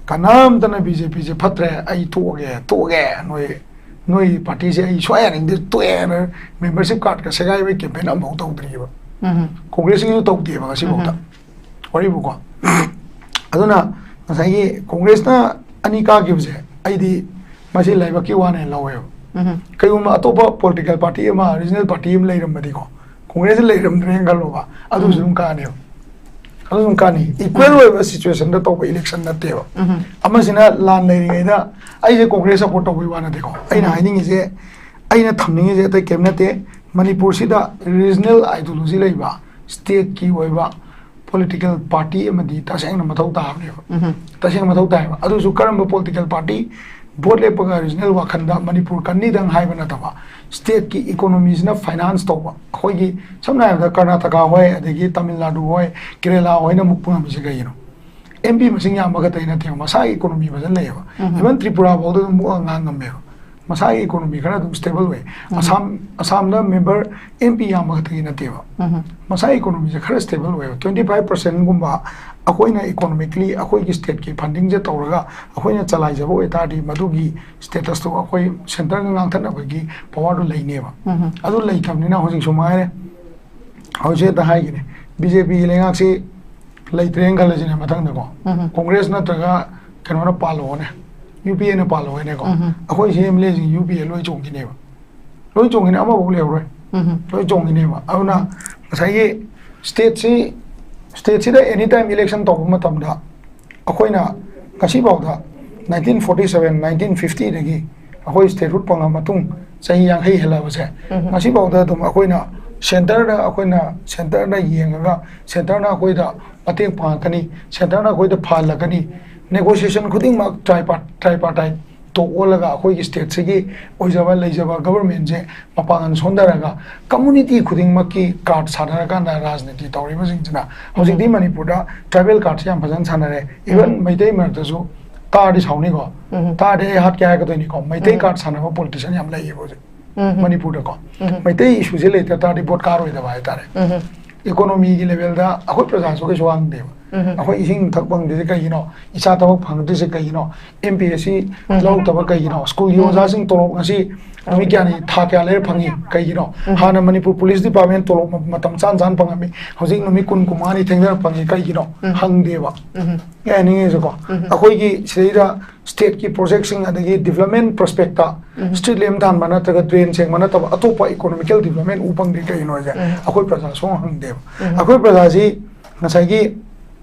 ꯀꯅꯥꯝꯇꯅ ꯕꯤ ꯖꯦ ꯄꯤꯁꯦ ꯐꯠꯇ꯭ꯔꯦ, ꯑꯩ ꯇꯣꯛꯑꯒꯦ, ꯇꯣꯛꯑꯒꯦ, ꯅꯣꯏ, ꯅꯣꯏ ꯄꯥꯔꯇꯤꯁꯦ ꯑꯩ ꯁꯨꯡꯌꯥ ꯌꯥꯅꯤꯡꯗꯦ, ꯇꯣꯛꯑꯦꯅ ꯃꯦꯝꯕꯔꯁꯤꯞ ꯀꯥꯔꯗꯀ ꯁꯦꯒꯥꯏꯕꯒꯤ ꯀꯦꯝꯄꯦꯟ ꯑꯃꯐꯥꯎ ꯇꯧꯗ꯭ꯔꯤꯕ꯫ ꯀꯣꯡꯒ꯭ꯔꯦꯁꯀꯤꯁꯨ ꯇꯧꯗꯦꯕ ꯉꯁꯤꯐꯥꯎꯗ꯫ ꯋꯥꯔꯤꯕꯨꯀꯣ꯫ ꯑꯗꯨꯅ ꯉꯁꯥꯏꯒꯤ ꯀꯣꯡꯒ꯭ꯔꯦꯁꯅ ꯑꯅꯤ ꯀꯥꯈꯤꯕꯁꯦ, ꯑꯩꯗꯤ ꯃꯁꯤ ꯂꯥꯏꯕꯛꯀꯤ ꯋꯥꯅꯦ ꯂꯧꯋꯦꯕ꯫ ꯀꯩꯒꯨꯝꯕ ꯑꯇꯣꯞꯄ ꯄꯣꯂꯤꯇꯤꯀꯦꯜ ꯄꯥꯔꯇꯤ ꯑꯃ, ꯔꯤꯖꯅꯦꯜ ꯄꯥꯔꯇꯤ ꯑꯃ ꯂꯩꯔꯝꯃꯗꯤꯀꯣ, ꯀꯣꯡꯒ꯭ꯔꯦꯁꯇ ꯂꯩꯔꯝꯗ꯭ꯔꯦꯅ ꯈꯜꯂꯣꯕ, ꯑꯗꯨꯁꯨ ꯑꯗꯨꯝ ꯀꯥꯅꯦꯕ꯫ ꯑꯗꯨ ꯑꯗꯨꯝ ꯀꯥꯅꯤ꯫ ꯏꯀ꯭ꯋꯦꯜ ꯑꯣꯏꯕ ꯁꯤꯆꯨꯋꯦꯁꯟꯗ ꯇꯧꯕ ꯏꯂꯦꯛꯁꯟ ꯅꯠꯇꯦꯕ꯫ ꯑꯃꯁꯤꯅ ꯂꯥꯟ ꯂꯩꯔꯤꯉꯩꯗ ꯑꯩꯁꯦ ꯀꯣꯡꯒ꯭ꯔꯦꯁ ꯁꯞꯄꯣꯔꯠ ꯇꯧꯕꯒꯤ ꯋꯥ ꯅꯠꯇꯦꯀꯣ꯫ ꯑꯩꯅ ꯍꯥꯏꯅꯤꯡꯉꯤꯁꯦ, ꯑꯩꯅ ꯊꯝꯅꯤꯡꯉꯤꯁꯦ ꯑꯇꯩ ꯀꯩꯝ ꯅꯠꯇꯦ꯫ ꯃꯅꯤꯄꯨꯔꯁꯤꯗ ꯔꯤꯖꯅꯦꯜ ꯑꯥꯏꯗꯤꯌꯣꯂꯣꯖꯤ ꯂꯩꯕ, ꯁ꯭ꯇꯦꯠꯀꯤ ꯑꯣꯏꯕ ꯄꯣꯂꯤꯇꯤꯀꯦꯜ ꯄꯥꯔꯇꯤ ꯑꯃꯗꯤ ꯇꯁꯦꯡꯅ ꯃꯊꯧ ꯇꯥꯕꯅꯦꯕ꯫ ꯇꯁꯦꯡꯅ ꯃꯊꯧ ꯇꯥꯏꯕ꯫ ꯑꯗꯨꯁꯨ ꯀꯔꯝꯕ ꯄꯣꯂꯤꯇꯤꯀꯦꯜ ꯄꯥꯔꯇꯤ, ꯚꯣꯠ ꯂꯦꯞꯄꯒ ꯔꯤꯖꯅꯦꯜ ꯋꯥꯈꯜꯗ ꯃꯅꯤꯄꯨꯔ ꯀꯟꯅꯤꯗꯪ ꯍꯥꯏꯕ ꯅꯠꯇꯕ, ꯁ꯭ꯇꯦꯠꯀꯤ ꯏꯀꯣꯅꯣꯃꯤꯁꯤꯅ ꯐꯥꯏꯅꯥꯟꯁ ꯇꯧꯕ, ꯑꯩꯈꯣꯏꯒꯤ ꯁꯝꯅ ꯍꯥꯏꯔꯕꯗ ꯀꯔꯅꯥꯇꯀꯥ ꯍꯣꯏ, ꯑꯗꯒꯤ ꯇꯥꯃꯤꯜ ꯅꯥꯗꯨ ꯍꯣꯏ, ꯀꯦꯔꯦꯂꯥ ꯍꯣꯏꯅ ꯃꯨꯛꯄ ꯉꯝꯃꯤꯁꯦ ꯀꯩꯒꯤꯅꯣ? ꯑꯦꯝ ꯄꯤ ꯃꯁꯤꯡ ꯌꯥꯝꯕ ꯈꯛꯇꯒꯤ ꯅꯠꯇꯦꯕ, ꯃꯁꯥꯒꯤ ꯏꯀꯣꯅꯣꯃꯤ ꯐꯖꯅ ꯂꯩꯌꯦꯕ꯫ ꯏꯚꯟ ꯇ꯭ꯔꯤꯄꯨꯔꯥ ꯐꯥꯎꯗ ꯑꯗꯨꯝ ꯃꯨꯛꯑ ꯉꯥꯡ ꯉꯝꯃꯦꯕ꯫ ꯃꯁꯥꯒꯤ ꯏꯀꯣꯅꯣꯃꯤ ꯈꯔ ꯑꯗꯨꯝ ꯁ꯭ꯇꯦꯕꯜ ꯑꯣꯏ꯫ ꯑꯁꯥꯝ, ꯑꯁꯥꯝꯗ ꯃꯦꯝꯕꯔ ꯑꯦꯝ ꯄꯤ ꯌꯥꯝꯕ ꯈꯛꯇꯒꯤ ꯅꯠꯇꯦꯕ꯫ ꯃꯁꯥꯒꯤ ꯏꯀꯣꯅꯣꯃꯤꯁꯦ ꯈꯔ ꯁ꯭ꯇꯦꯕꯜ ꯑꯣꯏꯌꯦꯕ꯫ ꯇ꯭ꯋꯦꯟꯇꯤ ꯐꯥꯏꯚ ꯄꯥꯔꯁꯦꯟꯒꯨꯝꯕ ꯑꯩꯈꯣꯏꯅ ꯏꯀꯣꯅꯣꯃꯤꯀꯂꯤ ꯑꯩꯈꯣꯏꯒꯤ ꯁ꯭ꯇꯦꯠꯀꯤ ꯐꯟꯗꯤꯡꯁꯦ ꯇꯧꯔꯒ ꯑꯩꯈꯣꯏꯅ ꯆꯂꯥꯏꯖꯕ ꯑꯣꯏꯇꯥꯔꯗꯤ, ꯃꯗꯨꯒꯤ ꯁ꯭ꯇꯦꯇꯁꯇꯣ ꯑꯩꯈꯣꯏ ꯁꯦꯟꯇꯔꯒ ꯉꯥꯡꯊꯠꯅꯕꯒꯤ ꯄꯋꯥꯔꯗꯨ ꯂꯩꯅꯦꯕ꯫ ꯑꯗꯨ ꯂꯩꯇꯕꯅꯤꯅ ꯍꯧꯖꯤꯛꯁꯨ ꯃꯉꯥꯏꯔꯦ, ꯍꯧꯖꯤꯛ ꯍꯦꯛꯇ ꯍꯥꯏꯒꯦꯅꯦ, ꯕꯤ ꯖꯦ ꯄꯤꯒꯤ ꯂꯩꯉꯥꯛꯁꯤ ꯂꯩꯇ꯭ꯔꯦꯅ ꯈꯜꯂꯁꯤꯅꯦ ꯃꯊꯪꯗꯀꯣ, ꯀꯣꯡꯒ꯭ꯔꯦꯁ ꯅꯠꯇ꯭ꯔꯒ ꯀꯩꯅꯣꯅ ꯄꯥꯜꯂꯛꯑꯣꯅꯦ, ꯌꯨ ꯄꯤ ꯑꯦꯅ ꯄꯥꯜꯍꯧꯋꯦꯅꯦꯀꯣ꯫ ꯎꯝ꯫ ꯑꯩꯈꯣꯏ ꯁꯤ ꯑꯦꯝ ꯑꯦꯜ ꯑꯦꯁꯤꯡ ꯌꯨ ꯄꯤ ꯑꯦ ꯂꯣꯏ ꯆꯣꯡꯈꯤꯅꯦꯕ꯫ ꯂꯣꯏ ꯆꯣꯡꯈꯤꯅꯤ, ꯑꯃꯐꯥꯎ ꯂꯩꯍꯧꯔꯣꯏ꯫ ꯎꯝ꯫ ꯂꯣꯏ ꯆꯣꯡꯈꯤꯅꯦꯕ꯫ ꯑꯗꯨꯅ ꯉꯁꯥꯏꯒꯤ ꯁ꯭ꯇꯦꯠꯁꯤ, ꯁ꯭ꯇꯦꯠꯁꯤꯗ ꯑꯦꯅꯤ ꯇꯥꯏꯝ ꯏꯂꯦꯛꯁꯟ ꯇꯧꯕ ꯃꯇꯝꯗ ꯑꯩꯈꯣꯏꯅ ꯉꯁꯤꯐꯥꯎꯗ nineteen forty seven, nineteen fifty ꯗꯒꯤ ꯑꯩꯈꯣꯏ ꯁ꯭ꯇꯦꯠꯍꯨꯗ ꯐꯪꯉ ꯃꯇꯨꯡ ꯆꯍꯤ ꯌꯥꯡꯈꯩ ꯍꯦꯜꯂꯛꯑꯕꯁꯦ, ꯎꯝ꯫ ꯉꯁꯤꯐꯥꯎꯗ ꯑꯗꯨꯝ ꯑꯩꯈꯣꯏꯅ ꯁꯦꯟꯇꯔꯗ, ꯑꯩꯈꯣꯏꯅ ꯁꯦꯟꯇꯔꯗ ꯌꯦꯡꯉꯒ ꯁꯦꯟꯇꯔꯅ ꯑꯩꯈꯣꯏꯗ ꯃꯇꯦꯡ ꯄꯥꯡꯉꯛꯀꯅꯤ, ꯁꯦꯟꯇꯔꯅ ꯑꯩꯈꯣꯏꯗ ꯐꯍꯜꯂꯛꯀꯅꯤ꯫ ꯅꯦꯒꯣꯁꯤꯌꯦꯁꯟ ꯈꯨꯗꯤꯡꯃꯛ ꯇ꯭ꯔꯥꯏꯄꯥꯔ-, ꯇ꯭ꯔꯥꯏꯄꯥꯔꯇꯥꯏꯠ ꯇꯣꯛ ꯑꯣꯜꯂꯒ ꯑꯩꯈꯣꯏꯒꯤ ꯁ꯭ꯇꯦꯠꯁꯤꯒꯤ ꯑꯣꯏꯖꯕ ꯂꯩꯖꯕ ꯒꯕꯔꯃꯦꯟꯁꯦ ꯃꯄꯥꯡꯒꯜ ꯁꯣꯟꯊꯔꯒ ꯀꯝꯃꯨꯅꯤꯇꯤ ꯈꯨꯗꯤꯡꯃꯛꯀꯤ ꯀꯥꯔꯗ ꯁꯥꯟꯅꯔꯀꯥꯟꯗ ꯔꯥꯖꯅꯤꯇꯤ ꯇꯧꯔꯤꯕꯁꯤꯡꯁꯤꯅ ꯍꯧꯖꯤꯛꯇꯤ ꯎꯝ꯫ ꯃꯅꯤꯄꯨꯔꯗ ꯇ꯭ꯔꯥꯏꯕꯦꯜ ꯀꯥꯔꯗꯁꯦ ꯌꯥꯝ ꯐꯖꯅ ꯁꯥꯟꯅꯔꯦ꯫ ꯏꯚꯟ ꯎꯝ꯫ ꯃꯩꯇꯩ ꯃꯔꯛꯇꯁꯨ ꯇꯥꯔꯗꯤ ꯁꯥꯎꯅꯤꯀꯣ꯫ ꯎꯝ꯫ ꯇꯥꯔꯗꯤ ꯑꯩ ꯍꯥꯠꯀꯦ ꯍꯥꯏꯔꯛꯀꯗꯣꯏꯅꯤꯀꯣ꯫ ꯃꯩꯇꯩ ꯎꯝ꯫ ꯀꯥꯔꯗ ꯁꯥꯟꯅꯕ ꯄꯣꯂꯤꯇꯤꯁꯤꯌꯥꯟ ꯌꯥꯝ ꯂꯩꯌꯦꯕ ꯍꯧꯖꯤꯛ ꯎꯝ꯫ ꯃꯅꯤꯄꯨꯔꯗꯀꯣ꯫ ꯎꯝ꯫ ꯃꯩꯇꯩ ꯏꯁꯨꯁꯦ ꯂꯩꯇ ꯇꯥꯔꯗꯤ ꯚꯣꯠ ꯀꯥꯔꯣꯏꯗꯕ ꯍꯥꯏꯇꯥꯔꯦ꯫ ꯎꯝ꯫ ꯏꯀꯣꯅꯣꯃꯤꯒꯤ ꯂꯦꯚꯦꯜꯗ ꯑꯩꯈꯣꯏ ꯄ꯭ꯔꯖꯥꯁꯨ ꯀꯩꯁꯨ ꯍꯪꯗꯦꯕ꯫ ꯎꯝ꯫ ꯑꯩꯈꯣꯏ ꯏꯁꯤꯡ ꯊꯛ ꯐꯪꯗ꯭ꯔꯤꯁꯦ ꯀꯩꯒꯤꯅꯣ? ꯏꯆꯥ ꯊꯕꯛ ꯐꯪꯗ꯭ꯔꯤꯁꯦ ꯀꯩꯒꯤꯅꯣ? ꯑꯦꯝ ꯄꯤ ꯑꯦꯁ ꯁꯤ ꯎꯝ꯫ ꯂꯧꯔꯛꯇꯕ ꯀꯩꯒꯤꯅꯣ? ꯁ꯭ꯀꯨꯜꯒꯤ ꯎꯝ꯫ ꯑꯣꯖꯥꯁꯤꯡ ꯇꯣꯂꯣꯞ ꯉꯁꯤ ꯅꯨꯃꯤꯠ ꯀꯌꯥꯅꯤ, ꯊꯥ ꯀꯌꯥ ꯂꯩꯔ ꯐꯪꯉꯤ? ꯀꯩꯒꯤꯅꯣ? ꯎꯝ꯫ ꯍꯥꯟꯅ ꯃꯅꯤꯄꯨꯔ ꯄꯨꯂꯤꯁ ꯗꯤꯄꯥꯔꯠꯃꯦꯟ ꯇꯣꯂꯣꯞ ꯃ-, ꯃꯇꯝ ꯆꯥꯅ ꯆꯥꯅ ꯐꯪꯉꯝꯃꯤ, ꯍꯧꯖꯤꯛ ꯅꯨꯃꯤꯠ ꯀꯨꯟ, ꯀꯨꯟꯃꯉꯥꯅꯤ ꯊꯦꯡꯅꯔ ꯐꯪꯉꯤ, ꯀꯩꯒꯤꯅꯣ? ꯎꯝ꯫ ꯍꯪꯗꯦꯕ꯫ ꯎꯝ꯫ ꯑꯩ ꯍꯥꯏꯅꯤꯡꯉꯤꯁꯦꯀꯣ, ꯎꯝ꯫ ꯑꯩꯈꯣꯏꯒꯤ ꯁꯤꯗꯩꯗ ꯁ꯭ꯇꯦꯠꯀꯤ ꯄ꯭ꯔꯣꯖꯦꯛꯁꯤꯡ ꯑꯗꯒꯤ ꯗꯤꯕ꯭ꯂꯞꯃꯦꯟ ꯄ꯭ꯔꯣꯁꯄꯦꯛꯇ ꯎꯝ꯫ ꯁ꯭ꯇ꯭ꯔꯤꯠ ꯂꯦꯝ ꯊꯥꯟꯕ ꯅꯠꯇ꯭ꯔꯒ ꯗ꯭ꯔꯦꯟ ꯁꯦꯡꯕ ꯅꯠꯇꯕ ꯑꯇꯣꯞꯄ ꯏꯀꯣꯅꯣꯃꯤꯀꯦꯜ ꯗꯤꯕ꯭ꯂꯞꯃꯦꯟ ꯎ ꯐꯪꯗꯦ꯫ ꯀꯩꯒꯤꯅꯣ ꯍꯥꯏꯁꯦ? ꯎꯝ꯫ ꯑꯩꯈꯣꯏ ꯄ꯭ꯔꯖꯥ ꯁꯨꯡꯍꯪ ꯍꯪꯗꯦꯕ꯫ ꯎꯝ꯫ ꯑꯩꯈꯣꯏ ꯄ꯭ꯔꯖꯥꯁꯤ ꯉꯁꯥꯏꯒꯤ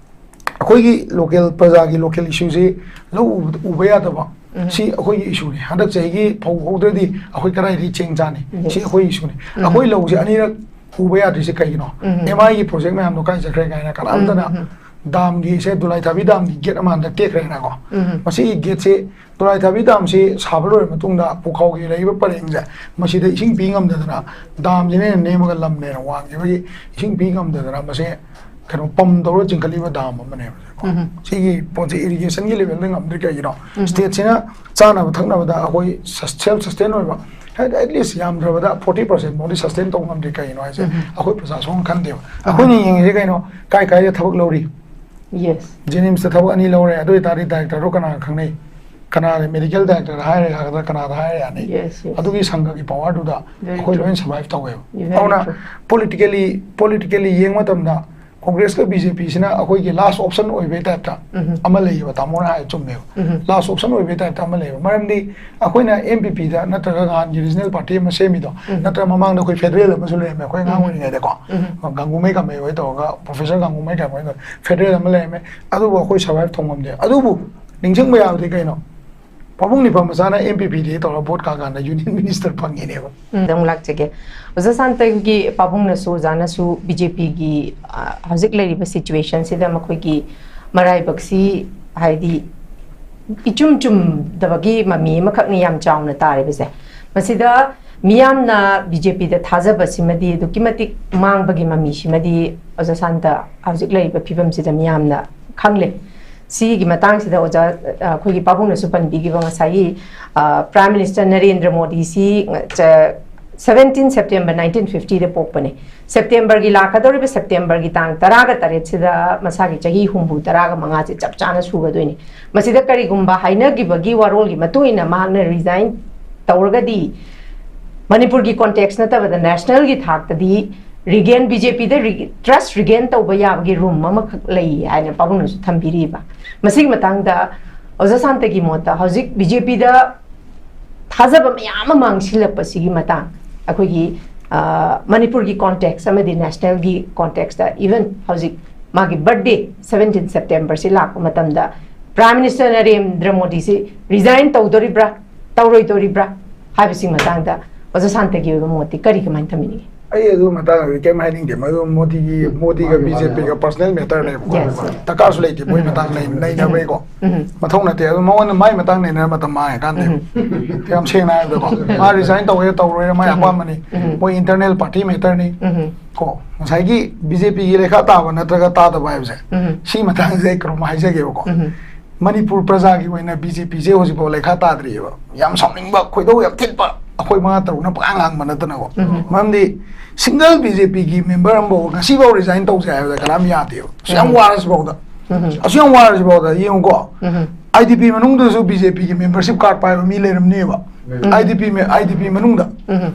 ꯑꯩꯈꯣꯏꯒꯤ ꯂꯣꯀꯦꯜ ꯄ꯭ꯔꯖꯥꯒꯤ ꯂꯣꯀꯦꯜ ꯏꯁꯨꯁꯤ ꯂꯧ ꯎꯕ, ꯎꯕ ꯌꯥꯗꯕ, ꯎꯝ꯫ ꯁꯤ ꯑꯩꯈꯣꯏꯒꯤ ꯏꯁꯨꯅꯤ꯫ ꯍꯟꯗꯛ ꯆꯍꯤꯒꯤ ꯐꯧ ꯍꯧꯗ꯭ꯔꯗꯤ ꯑꯩꯈꯣꯏ ꯀꯗꯥꯏꯗꯒꯤ ꯆꯦꯡ ꯆꯥꯅꯤ? ꯁꯤ ꯌꯦꯁ꯫ ꯑꯩꯈꯣꯏ ꯏꯁꯨꯅꯤ꯫ ꯎꯝ꯫ ꯑꯩꯈꯣꯏ ꯂꯧꯁꯦ ꯑꯅꯤꯔꯛ ꯎꯕ ꯌꯥꯗ꯭ꯔꯤꯁꯦ ꯀꯩꯒꯤꯅꯣ? ꯎꯝ꯫ ꯑꯦꯝ ꯑꯥꯏꯒꯤ ꯄ꯭ꯔꯣꯖꯦꯛ ꯃꯌꯥꯝꯗꯣ ꯀꯥꯏ ꯆꯠꯈ꯭ꯔꯦ ꯀꯥꯏꯅ ꯀꯅꯥꯝꯇꯅ ꯎꯝ, ꯎꯝ꯫ ꯗꯥꯝꯒꯤꯁꯦ, ꯗꯨꯂꯥꯏꯊꯥꯕꯤ ꯗꯥꯝꯒꯤ ꯒꯦꯠ ꯑꯃ ꯍꯟꯗꯛ ꯇꯦꯛꯈ꯭ꯔꯦꯅꯀꯣ꯫ ꯎꯝ꯫ ꯃꯁꯤꯒꯤ ꯒꯦꯠꯁꯤ, ꯗꯨꯂꯥꯏꯊꯥꯕꯤ ꯗꯥꯝꯁꯤ ꯁꯥꯕ ꯂꯣꯏꯔ ꯃꯇꯨꯡꯗ ꯄꯨꯈꯥꯎꯒꯤ ꯂꯩꯔꯤꯕ ꯄꯔꯦꯡꯁꯦ, ꯃꯁꯤꯗ ꯏꯁꯤꯡ ꯄꯤ ꯉꯝꯗꯗꯅ, ꯗꯥꯝꯁꯤꯅ ꯍꯦꯟꯅ ꯅꯦꯝꯃꯒ ꯂꯝꯅ ꯍꯦꯟꯅ ꯋꯥꯡꯈꯤꯕꯒꯤ ꯏꯁꯤꯡ ꯄꯤ ꯉꯝꯗꯗꯅ ꯃꯁꯦ ꯀꯩꯅꯣ ꯄꯝ ꯇꯧꯔ ꯆꯤꯡꯈꯠꯂꯤꯕ ꯗꯥꯝ ꯑꯃꯅꯦꯕ꯫ ꯎꯝ꯫ ꯁꯤꯒꯤ ꯄꯣꯠꯁꯦ ꯏꯔꯤꯒꯦꯁꯟꯒꯤ ꯂꯦꯚꯦꯜꯗ ꯉꯝꯗ꯭ꯔꯤ ꯀꯩꯒꯤꯅꯣ? ꯎꯝ꯫ ꯁ꯭ꯇꯦꯠꯁꯤꯅ ꯆꯥꯅꯕ ꯊꯛꯅꯕꯗ ꯑꯩꯈꯣꯏ ꯁꯁ-, ꯁꯦꯜꯐ ꯁꯁꯇꯦꯟ ꯑꯣꯏꯕ, ꯍꯥꯏꯗꯤ ꯑꯦꯠꯂꯤꯁ ꯌꯥꯝꯗ꯭ꯔꯕꯗ ꯐꯣꯔꯇꯤ ꯄꯔꯁꯦꯟ ꯐꯥꯎꯗꯤ ꯁꯁꯇꯦꯟ ꯇꯧ ꯉꯝꯗ꯭ꯔꯤ ꯀꯩꯒꯤꯅꯣ ꯍꯥꯏꯁꯦ ꯎꯝ꯫ ꯑꯩꯈꯣꯏ ꯄ꯭ꯔꯖꯥ ꯁꯨꯡꯈꯟ ꯈꯟꯗꯦꯕ꯫ ꯎꯝ꯫ ꯑꯩꯈꯣꯏꯅ ꯌꯦꯡꯉꯤꯁꯦ ꯀꯩꯅꯣ? ꯀꯥꯏ ꯀꯥꯏꯗ ꯊꯕꯛ ꯂꯧꯔꯤ? ꯌꯦꯁ꯫ ꯖꯦꯅꯤꯝꯁꯇ ꯊꯕꯛ ꯑꯅꯤ ꯂꯧꯔꯦ, ꯑꯗꯨ ꯑꯣꯏꯇꯥꯔꯗꯤ ꯗꯥꯏꯔꯦꯛꯇꯔꯗꯣ ꯀꯅꯥ ꯈꯪꯅꯩ? ꯀꯅꯥꯗ ꯃꯦꯗꯤꯀꯦꯜ ꯗꯥꯏꯔꯦꯛꯇꯔ ꯍꯥꯏꯔꯦ ꯍꯥꯏꯒꯗ꯭ꯔꯥ, ꯀꯅꯥꯗ ꯍꯥꯏꯔꯦ ꯌꯥꯅꯤ? Yes, yes. ꯑꯗꯨꯒꯤ ꯁꯪꯒꯒꯤ ꯄꯋꯥꯔꯗꯨꯗ ꯚꯦꯔꯤ ꯑꯩꯈꯣꯏ ꯇ꯭ꯔꯨ꯫ ꯂꯣꯏꯅ ꯁꯔꯚꯥꯏꯚ ꯇꯧꯋꯦꯕ꯫ ꯚꯦꯔꯤ ꯑꯗꯨꯅ ꯇ꯭ꯔꯨ꯫ ꯄꯣꯂꯤꯇꯤꯀꯦꯂꯤ, ꯄꯣꯂꯤꯇꯤꯀꯦꯂꯤ ꯌꯦꯡꯕ ꯃꯇꯝꯗ ꯀꯣꯡꯒ꯭ꯔꯦꯁꯀ ꯕꯤ ꯖꯦ ꯄꯤꯁꯤꯅ ꯑꯩꯈꯣꯏꯒꯤ ꯂꯥꯁ ꯑꯣꯞꯁꯟ ꯑꯣꯏꯕꯩ ꯇꯥꯏꯞꯇ ꯎꯝ꯫ ꯑꯃ ꯂꯩꯌꯦꯕ, ꯇꯥꯃꯣꯅ ꯍꯥꯏ ꯆꯨꯝꯃꯦꯕ꯫ ꯂꯥꯁ ꯑꯣꯞꯁꯟ ꯑꯣꯏꯕꯩ ꯇꯥꯏꯞꯇ ꯑꯃ ꯂꯩꯌꯦꯕ꯫ ꯃꯔꯝꯗꯤ ꯑꯩꯈꯣꯏꯅ ꯑꯦꯝ ꯄꯤ ꯄꯤꯗ ꯅꯠꯇ꯭ꯔꯒ ꯅꯍꯥꯟꯒꯤ ꯔꯤꯖꯅꯦꯜ ꯄꯥꯔꯇꯤ ꯑꯃ ꯁꯦꯝꯃꯤꯗꯣ, ꯎꯝ꯫ ꯅꯠꯇ꯭ꯔꯒ ꯃꯃꯥꯡꯗ ꯑꯩꯈꯣꯏ ꯐꯦꯗꯔꯦꯜ ꯑꯃꯁꯨ ꯂꯩꯔꯝꯃꯦ ꯑꯩꯈꯣꯏ ꯑꯉꯥꯡ ꯎꯝ꯫ ꯑꯣꯏꯔꯤꯉꯩꯗꯀꯣ꯫ ꯎꯝ꯫ ꯒꯥꯡꯒꯨꯃꯩ ꯀꯥꯃꯩ ꯍꯣꯏ ꯇꯧꯔꯒ, ꯄ꯭ꯔꯣꯐꯦꯁꯔ ꯒꯥꯡꯒꯨꯃꯩ ꯀꯥꯃꯩ ꯍꯣꯏ ꯇꯧꯔꯒ ꯐꯦꯗꯔꯦꯜ ꯑꯃ ꯂꯩꯔꯝꯃꯦ꯫ ꯑꯗꯨꯕꯨ ꯑꯩꯈꯣꯏ ꯁꯔꯚꯥꯏꯚ ꯇꯧ ꯉꯝꯗꯦ꯫ ꯑꯗꯨꯕꯨ ꯅꯤꯡꯁꯤꯡꯕ ꯌꯥꯕꯗꯤ ꯀꯩꯅꯣ? ꯄꯥꯕꯨꯡ ꯅꯤꯄꯥ ꯃꯆꯥꯅ ꯑꯦꯝ ꯄꯤ ꯄꯤꯗꯒꯤ ꯇꯧꯔꯒ ꯚꯣꯠ ꯀꯥ ꯀꯥꯟꯗ ꯌꯨꯅꯤꯌꯟ ꯃꯤꯅꯤꯁꯇꯔ ꯐꯪꯉꯤꯅꯦꯕ꯫ ꯎꯝ, ꯑꯗꯨꯝ ꯂꯥꯛꯆꯒꯦ꯫ ꯑꯣꯖꯥ ꯁꯥꯟꯇꯒꯤ ꯄꯥꯕꯨꯡꯅꯁꯨ, ꯑꯣꯖꯥꯅꯁꯨ ꯕꯤ ꯖꯦ ꯄꯤꯒꯤ, ꯑ, ꯍꯧꯖꯤꯛ ꯂꯩꯔꯤꯕ ꯁꯤꯆꯨꯋꯦꯁꯟꯁꯤꯗ ꯃꯈꯣꯏꯒꯤ ꯃꯔꯥꯏꯕꯛꯁꯤ, ꯍꯥꯏꯗꯤ, ꯏꯆꯨꯝ ꯆꯨꯝꯗꯕꯒꯤ ꯃꯃꯤ ꯑꯃꯈꯛꯅꯤ ꯌꯥꯝ ꯆꯥꯎꯅ ꯇꯥꯔꯤꯕꯁꯦ꯫ ꯃꯁꯤꯗ ꯃꯤꯌꯥꯝꯅ ꯕꯤ ꯖꯦ ꯄꯤꯗ ꯊꯥꯖꯕꯁꯤꯃꯗꯤ ꯑꯗꯨꯛꯀꯤ ꯃꯇꯤꯛ ꯃꯥꯡꯕꯒꯤ ꯃꯃꯤꯁꯤꯃꯗꯤ ꯑꯣꯖꯥ ꯁꯥꯟꯇ ꯍꯧꯖꯤꯛ ꯂꯩꯔꯤꯕ ꯐꯤꯕꯝꯁꯤꯗ ꯃꯤꯌꯥꯝꯅ ꯈꯪꯂꯦ꯫ ꯁꯤꯒꯤ ꯃꯇꯥꯡꯁꯤꯗ ꯑꯣꯖꯥ, ꯑ, ꯑꯩꯈꯣꯏꯒꯤ ꯄꯥꯕꯨꯡꯅꯁꯨ ꯄꯟꯕꯤꯈꯤꯕ ꯉꯁꯥꯏꯒꯤ, ꯑ, ꯄ꯭ꯔꯥꯏꯝ ꯃꯤꯅꯤꯁꯇꯔ ꯅꯔꯦꯟꯗ꯭ꯔ ꯃꯣꯗꯤꯁꯤ, ꯑ, ꯆ-, ꯁꯕꯦꯟꯇꯤꯟ ꯁꯦꯞꯇꯦꯝꯕꯔ ꯅꯥꯏꯟꯇꯤꯟ ꯐꯤꯐꯇꯤꯗ ꯄꯣꯛꯄꯅꯦ꯫ ꯁꯦꯞꯇꯦꯝꯕꯔꯒꯤ, ꯂꯥꯛꯀꯗꯧꯔꯤꯕ ꯁꯦꯞꯇꯦꯝꯕꯔꯒꯤ ꯇꯥꯡ ꯇꯔꯥꯒ ꯇꯔꯦꯠꯁꯤꯗ ꯃꯁꯥꯒꯤ ꯆꯍꯤ ꯍꯨꯝꯐꯨ ꯇꯔꯥꯒ ꯃꯉꯥꯁꯦ ꯆꯞ ꯆꯥꯅ ꯁꯨꯒꯗꯣꯏꯅꯤ꯫ ꯃꯁꯤꯗ ꯀꯔꯤꯒꯨꯝꯕ ꯍꯥꯏꯅꯈꯤꯕꯒꯤ ꯋꯥꯔꯣꯜꯒꯤ ꯃꯇꯨꯡ ꯏꯟꯅ ꯃꯍꯥꯛꯅ ꯔꯤꯖꯥꯏꯟ ꯇꯧꯔꯒꯗꯤ ꯃꯅꯤꯄꯨꯔꯒꯤ ꯀꯣꯟꯇꯦꯛꯁ ꯅꯠꯇꯕꯗ ꯅꯦꯁꯅꯦꯜꯒꯤ ꯊꯥꯛꯇꯗꯤ ꯔꯤꯒꯦꯟ, ꯕꯤ ꯖꯦ ꯄꯤꯗ ꯔꯤ-, ꯇ꯭ꯔꯁ ꯔꯤꯒꯦꯟ ꯇꯧꯕ ꯌꯥꯕꯒꯤ ꯔꯨꯝ ꯑꯃꯈꯛ ꯂꯩ ꯍꯥꯏꯅ ꯄꯥꯕꯨꯡꯅꯁꯨ ꯊꯝꯕꯤꯔꯤꯕ꯫ ꯃꯁꯤꯒꯤ ꯃꯇꯥꯡꯗ ꯑꯣꯖꯥ ꯁꯥꯟꯇꯒꯤ ꯃꯣꯠꯇ ꯍꯧꯖꯤꯛ ꯕꯤ ꯖꯦ ꯄꯤꯗ ꯊꯥꯖꯕ ꯃꯌꯥꯝ ꯑꯃ ꯃꯥꯡꯁꯤꯜꯂꯛꯄꯁꯤꯒꯤ ꯃꯇꯥꯡ, ꯑꯩꯈꯣꯏꯒꯤ, ꯑ, ꯃꯅꯤꯄꯨꯔꯒꯤ ꯀꯣꯟꯇꯦꯛꯁ ꯑꯃꯗꯤ ꯅꯦꯁꯅꯦꯜꯒꯤ ꯀꯣꯟꯇꯦꯛꯁꯇ, ꯏꯚꯟ ꯍꯧꯖꯤꯛ ꯃꯥꯒꯤ ꯕꯔꯊꯗꯦ ꯁꯕꯦꯟꯇꯤꯟ ꯁꯦꯞꯇꯦꯝꯕꯔꯁꯤ ꯂꯥꯛꯄ ꯃꯇꯝꯗ ꯄ꯭ꯔꯥꯏꯝ ꯃꯤꯅꯤꯁꯇꯔ ꯅꯔꯦꯟꯗ꯭ꯔ ꯃꯣꯗꯤꯁꯤ ꯔꯤꯖꯥꯏꯟ ꯇꯧꯗꯣꯔꯤꯕ꯭ꯔꯥ, ꯇꯧꯔꯣꯏꯗꯣꯔꯤꯕ꯭ꯔꯥ ꯍꯥꯏꯕꯁꯤꯒꯤ ꯃꯇꯥꯡꯗ ꯑꯣꯖꯥ ꯁꯥꯟꯇꯒꯤ ꯑꯣꯏꯕ ꯃꯣꯠꯇꯤ ꯀꯔꯤ, ꯀꯃꯥꯏꯅ ꯊꯝꯕꯤꯅꯤꯡꯉꯤ? ꯑꯩ ꯑꯗꯨ ꯃꯇꯥꯡꯗꯗꯤ ꯀꯩꯝ ꯍꯥꯏꯅꯤꯡꯗꯦ꯫ ꯃꯗꯨ ꯃꯣꯗꯤꯒꯤ, ꯃꯣꯗꯤꯒ ꯕꯤ ꯖꯦ ꯄꯤꯒ ꯄꯔꯁꯅꯦꯜ ꯃꯦꯇꯔꯅꯦꯕꯀꯣ꯫ Yes. ꯗꯔꯀꯥꯔꯁꯨ ꯂꯩꯇꯦ ꯃꯣꯏ ꯃꯇꯥꯡ ꯂꯩ-, ꯂꯩꯅꯕꯩꯀꯣ꯫ ꯎꯝ꯫ ꯃꯊꯧ ꯅꯠꯇꯦ꯫ ꯑꯗꯨ ꯃꯉꯣꯟꯗ ꯃꯥꯏ ꯃꯇꯥꯡ ꯂꯩꯅꯔ ꯃꯇꯝ ꯃꯥꯡꯉꯦ ꯀꯥꯟꯗꯦ꯫ ꯌꯥꯝ ꯁꯦꯡꯅ ꯍꯥꯏꯕꯗꯀꯣ, ꯃꯥ ꯔꯤꯖꯥꯏꯟ ꯇꯧꯒꯦ ꯇꯧꯔꯣꯏꯔ ꯃꯥꯏ ꯑꯄꯥꯝꯕꯅꯤ꯫ ꯎꯝ꯫ ꯃꯣꯏ ꯏꯟꯇꯔꯅꯦꯜ ꯄꯥꯔꯇꯤ ꯃꯦꯇꯔꯅꯤ꯫ ꯎꯝ꯫ ꯀꯣ, ꯉꯁꯥꯏꯒꯤ ꯕꯤ ꯖꯦ ꯄꯤꯒꯤ ꯂꯩꯈꯥ ꯇꯥꯕ ꯅꯠꯇ꯭ꯔꯒ ꯇꯥꯗꯕ ꯍꯥꯏꯕꯁꯦ, ꯎꯝ꯫ ꯁꯤ ꯃꯇꯥꯡꯁꯤꯗ ꯑꯩ ꯀꯩꯅꯣꯝ ꯍꯥꯏꯖꯒꯦꯕꯀꯣ꯫ ꯎꯝ꯫ ꯃꯅꯤꯄꯨꯔ ꯄ꯭ꯔꯖꯥꯒꯤ ꯑꯣꯏꯅ ꯕꯤ ꯖꯦ ꯄꯤꯁꯦ ꯍꯧꯖꯤꯛꯐꯥꯎ ꯂꯩꯈꯥ ꯇꯥꯗ꯭ꯔꯤꯑꯕ꯫ ꯌꯥꯝ ꯁꯥꯎꯅꯤꯡꯕ, ꯈꯣꯏꯗꯧ ꯌꯥꯝ ꯊꯤꯠꯄ, ꯑꯩꯈꯣꯏ ꯃꯉꯥ ꯇꯔꯨꯛꯅ ꯄꯉꯥꯡ ꯉꯥꯡꯕ ꯅꯠꯇꯅꯀꯣ꯫ ꯎꯝ꯫ ꯃꯔꯝꯗꯤ ꯁꯤꯡꯒꯜ ꯕꯤ ꯖꯦ ꯄꯤꯒꯤ ꯃꯦꯝꯕꯔ ꯑꯃꯐꯥꯎ ꯉꯁꯤꯐꯥꯎ ꯔꯤꯖꯥꯏꯟ ꯇꯧꯁꯦ ꯍꯥꯏꯕꯗ ꯀꯅꯥꯝ ꯌꯥꯗꯦꯕ꯫ ꯑꯁꯨꯛ ꯌꯥꯝ ꯎꯝ꯫ ꯋꯥꯔꯁꯤꯐꯥꯎꯗ, ꯎꯝ꯫ ꯑꯁꯨꯛ ꯌꯥꯝ ꯋꯥꯔꯁꯤꯐꯥꯎꯗ ꯌꯦꯡꯉꯨꯀꯣ, ꯎꯝ꯫ ꯑꯥꯏ ꯗꯤ ꯄꯤ ꯃꯅꯨꯡꯗꯁꯨ ꯕꯤ ꯖꯦ ꯄꯤꯒꯤ ꯃꯦꯝꯕꯔꯁꯤꯞ ꯀꯥꯔꯗ ꯄꯥꯏꯕ ꯃꯤ ꯂꯩꯔꯝꯅꯦꯕ꯫ IDP IDP ꯃꯅꯨꯡꯗ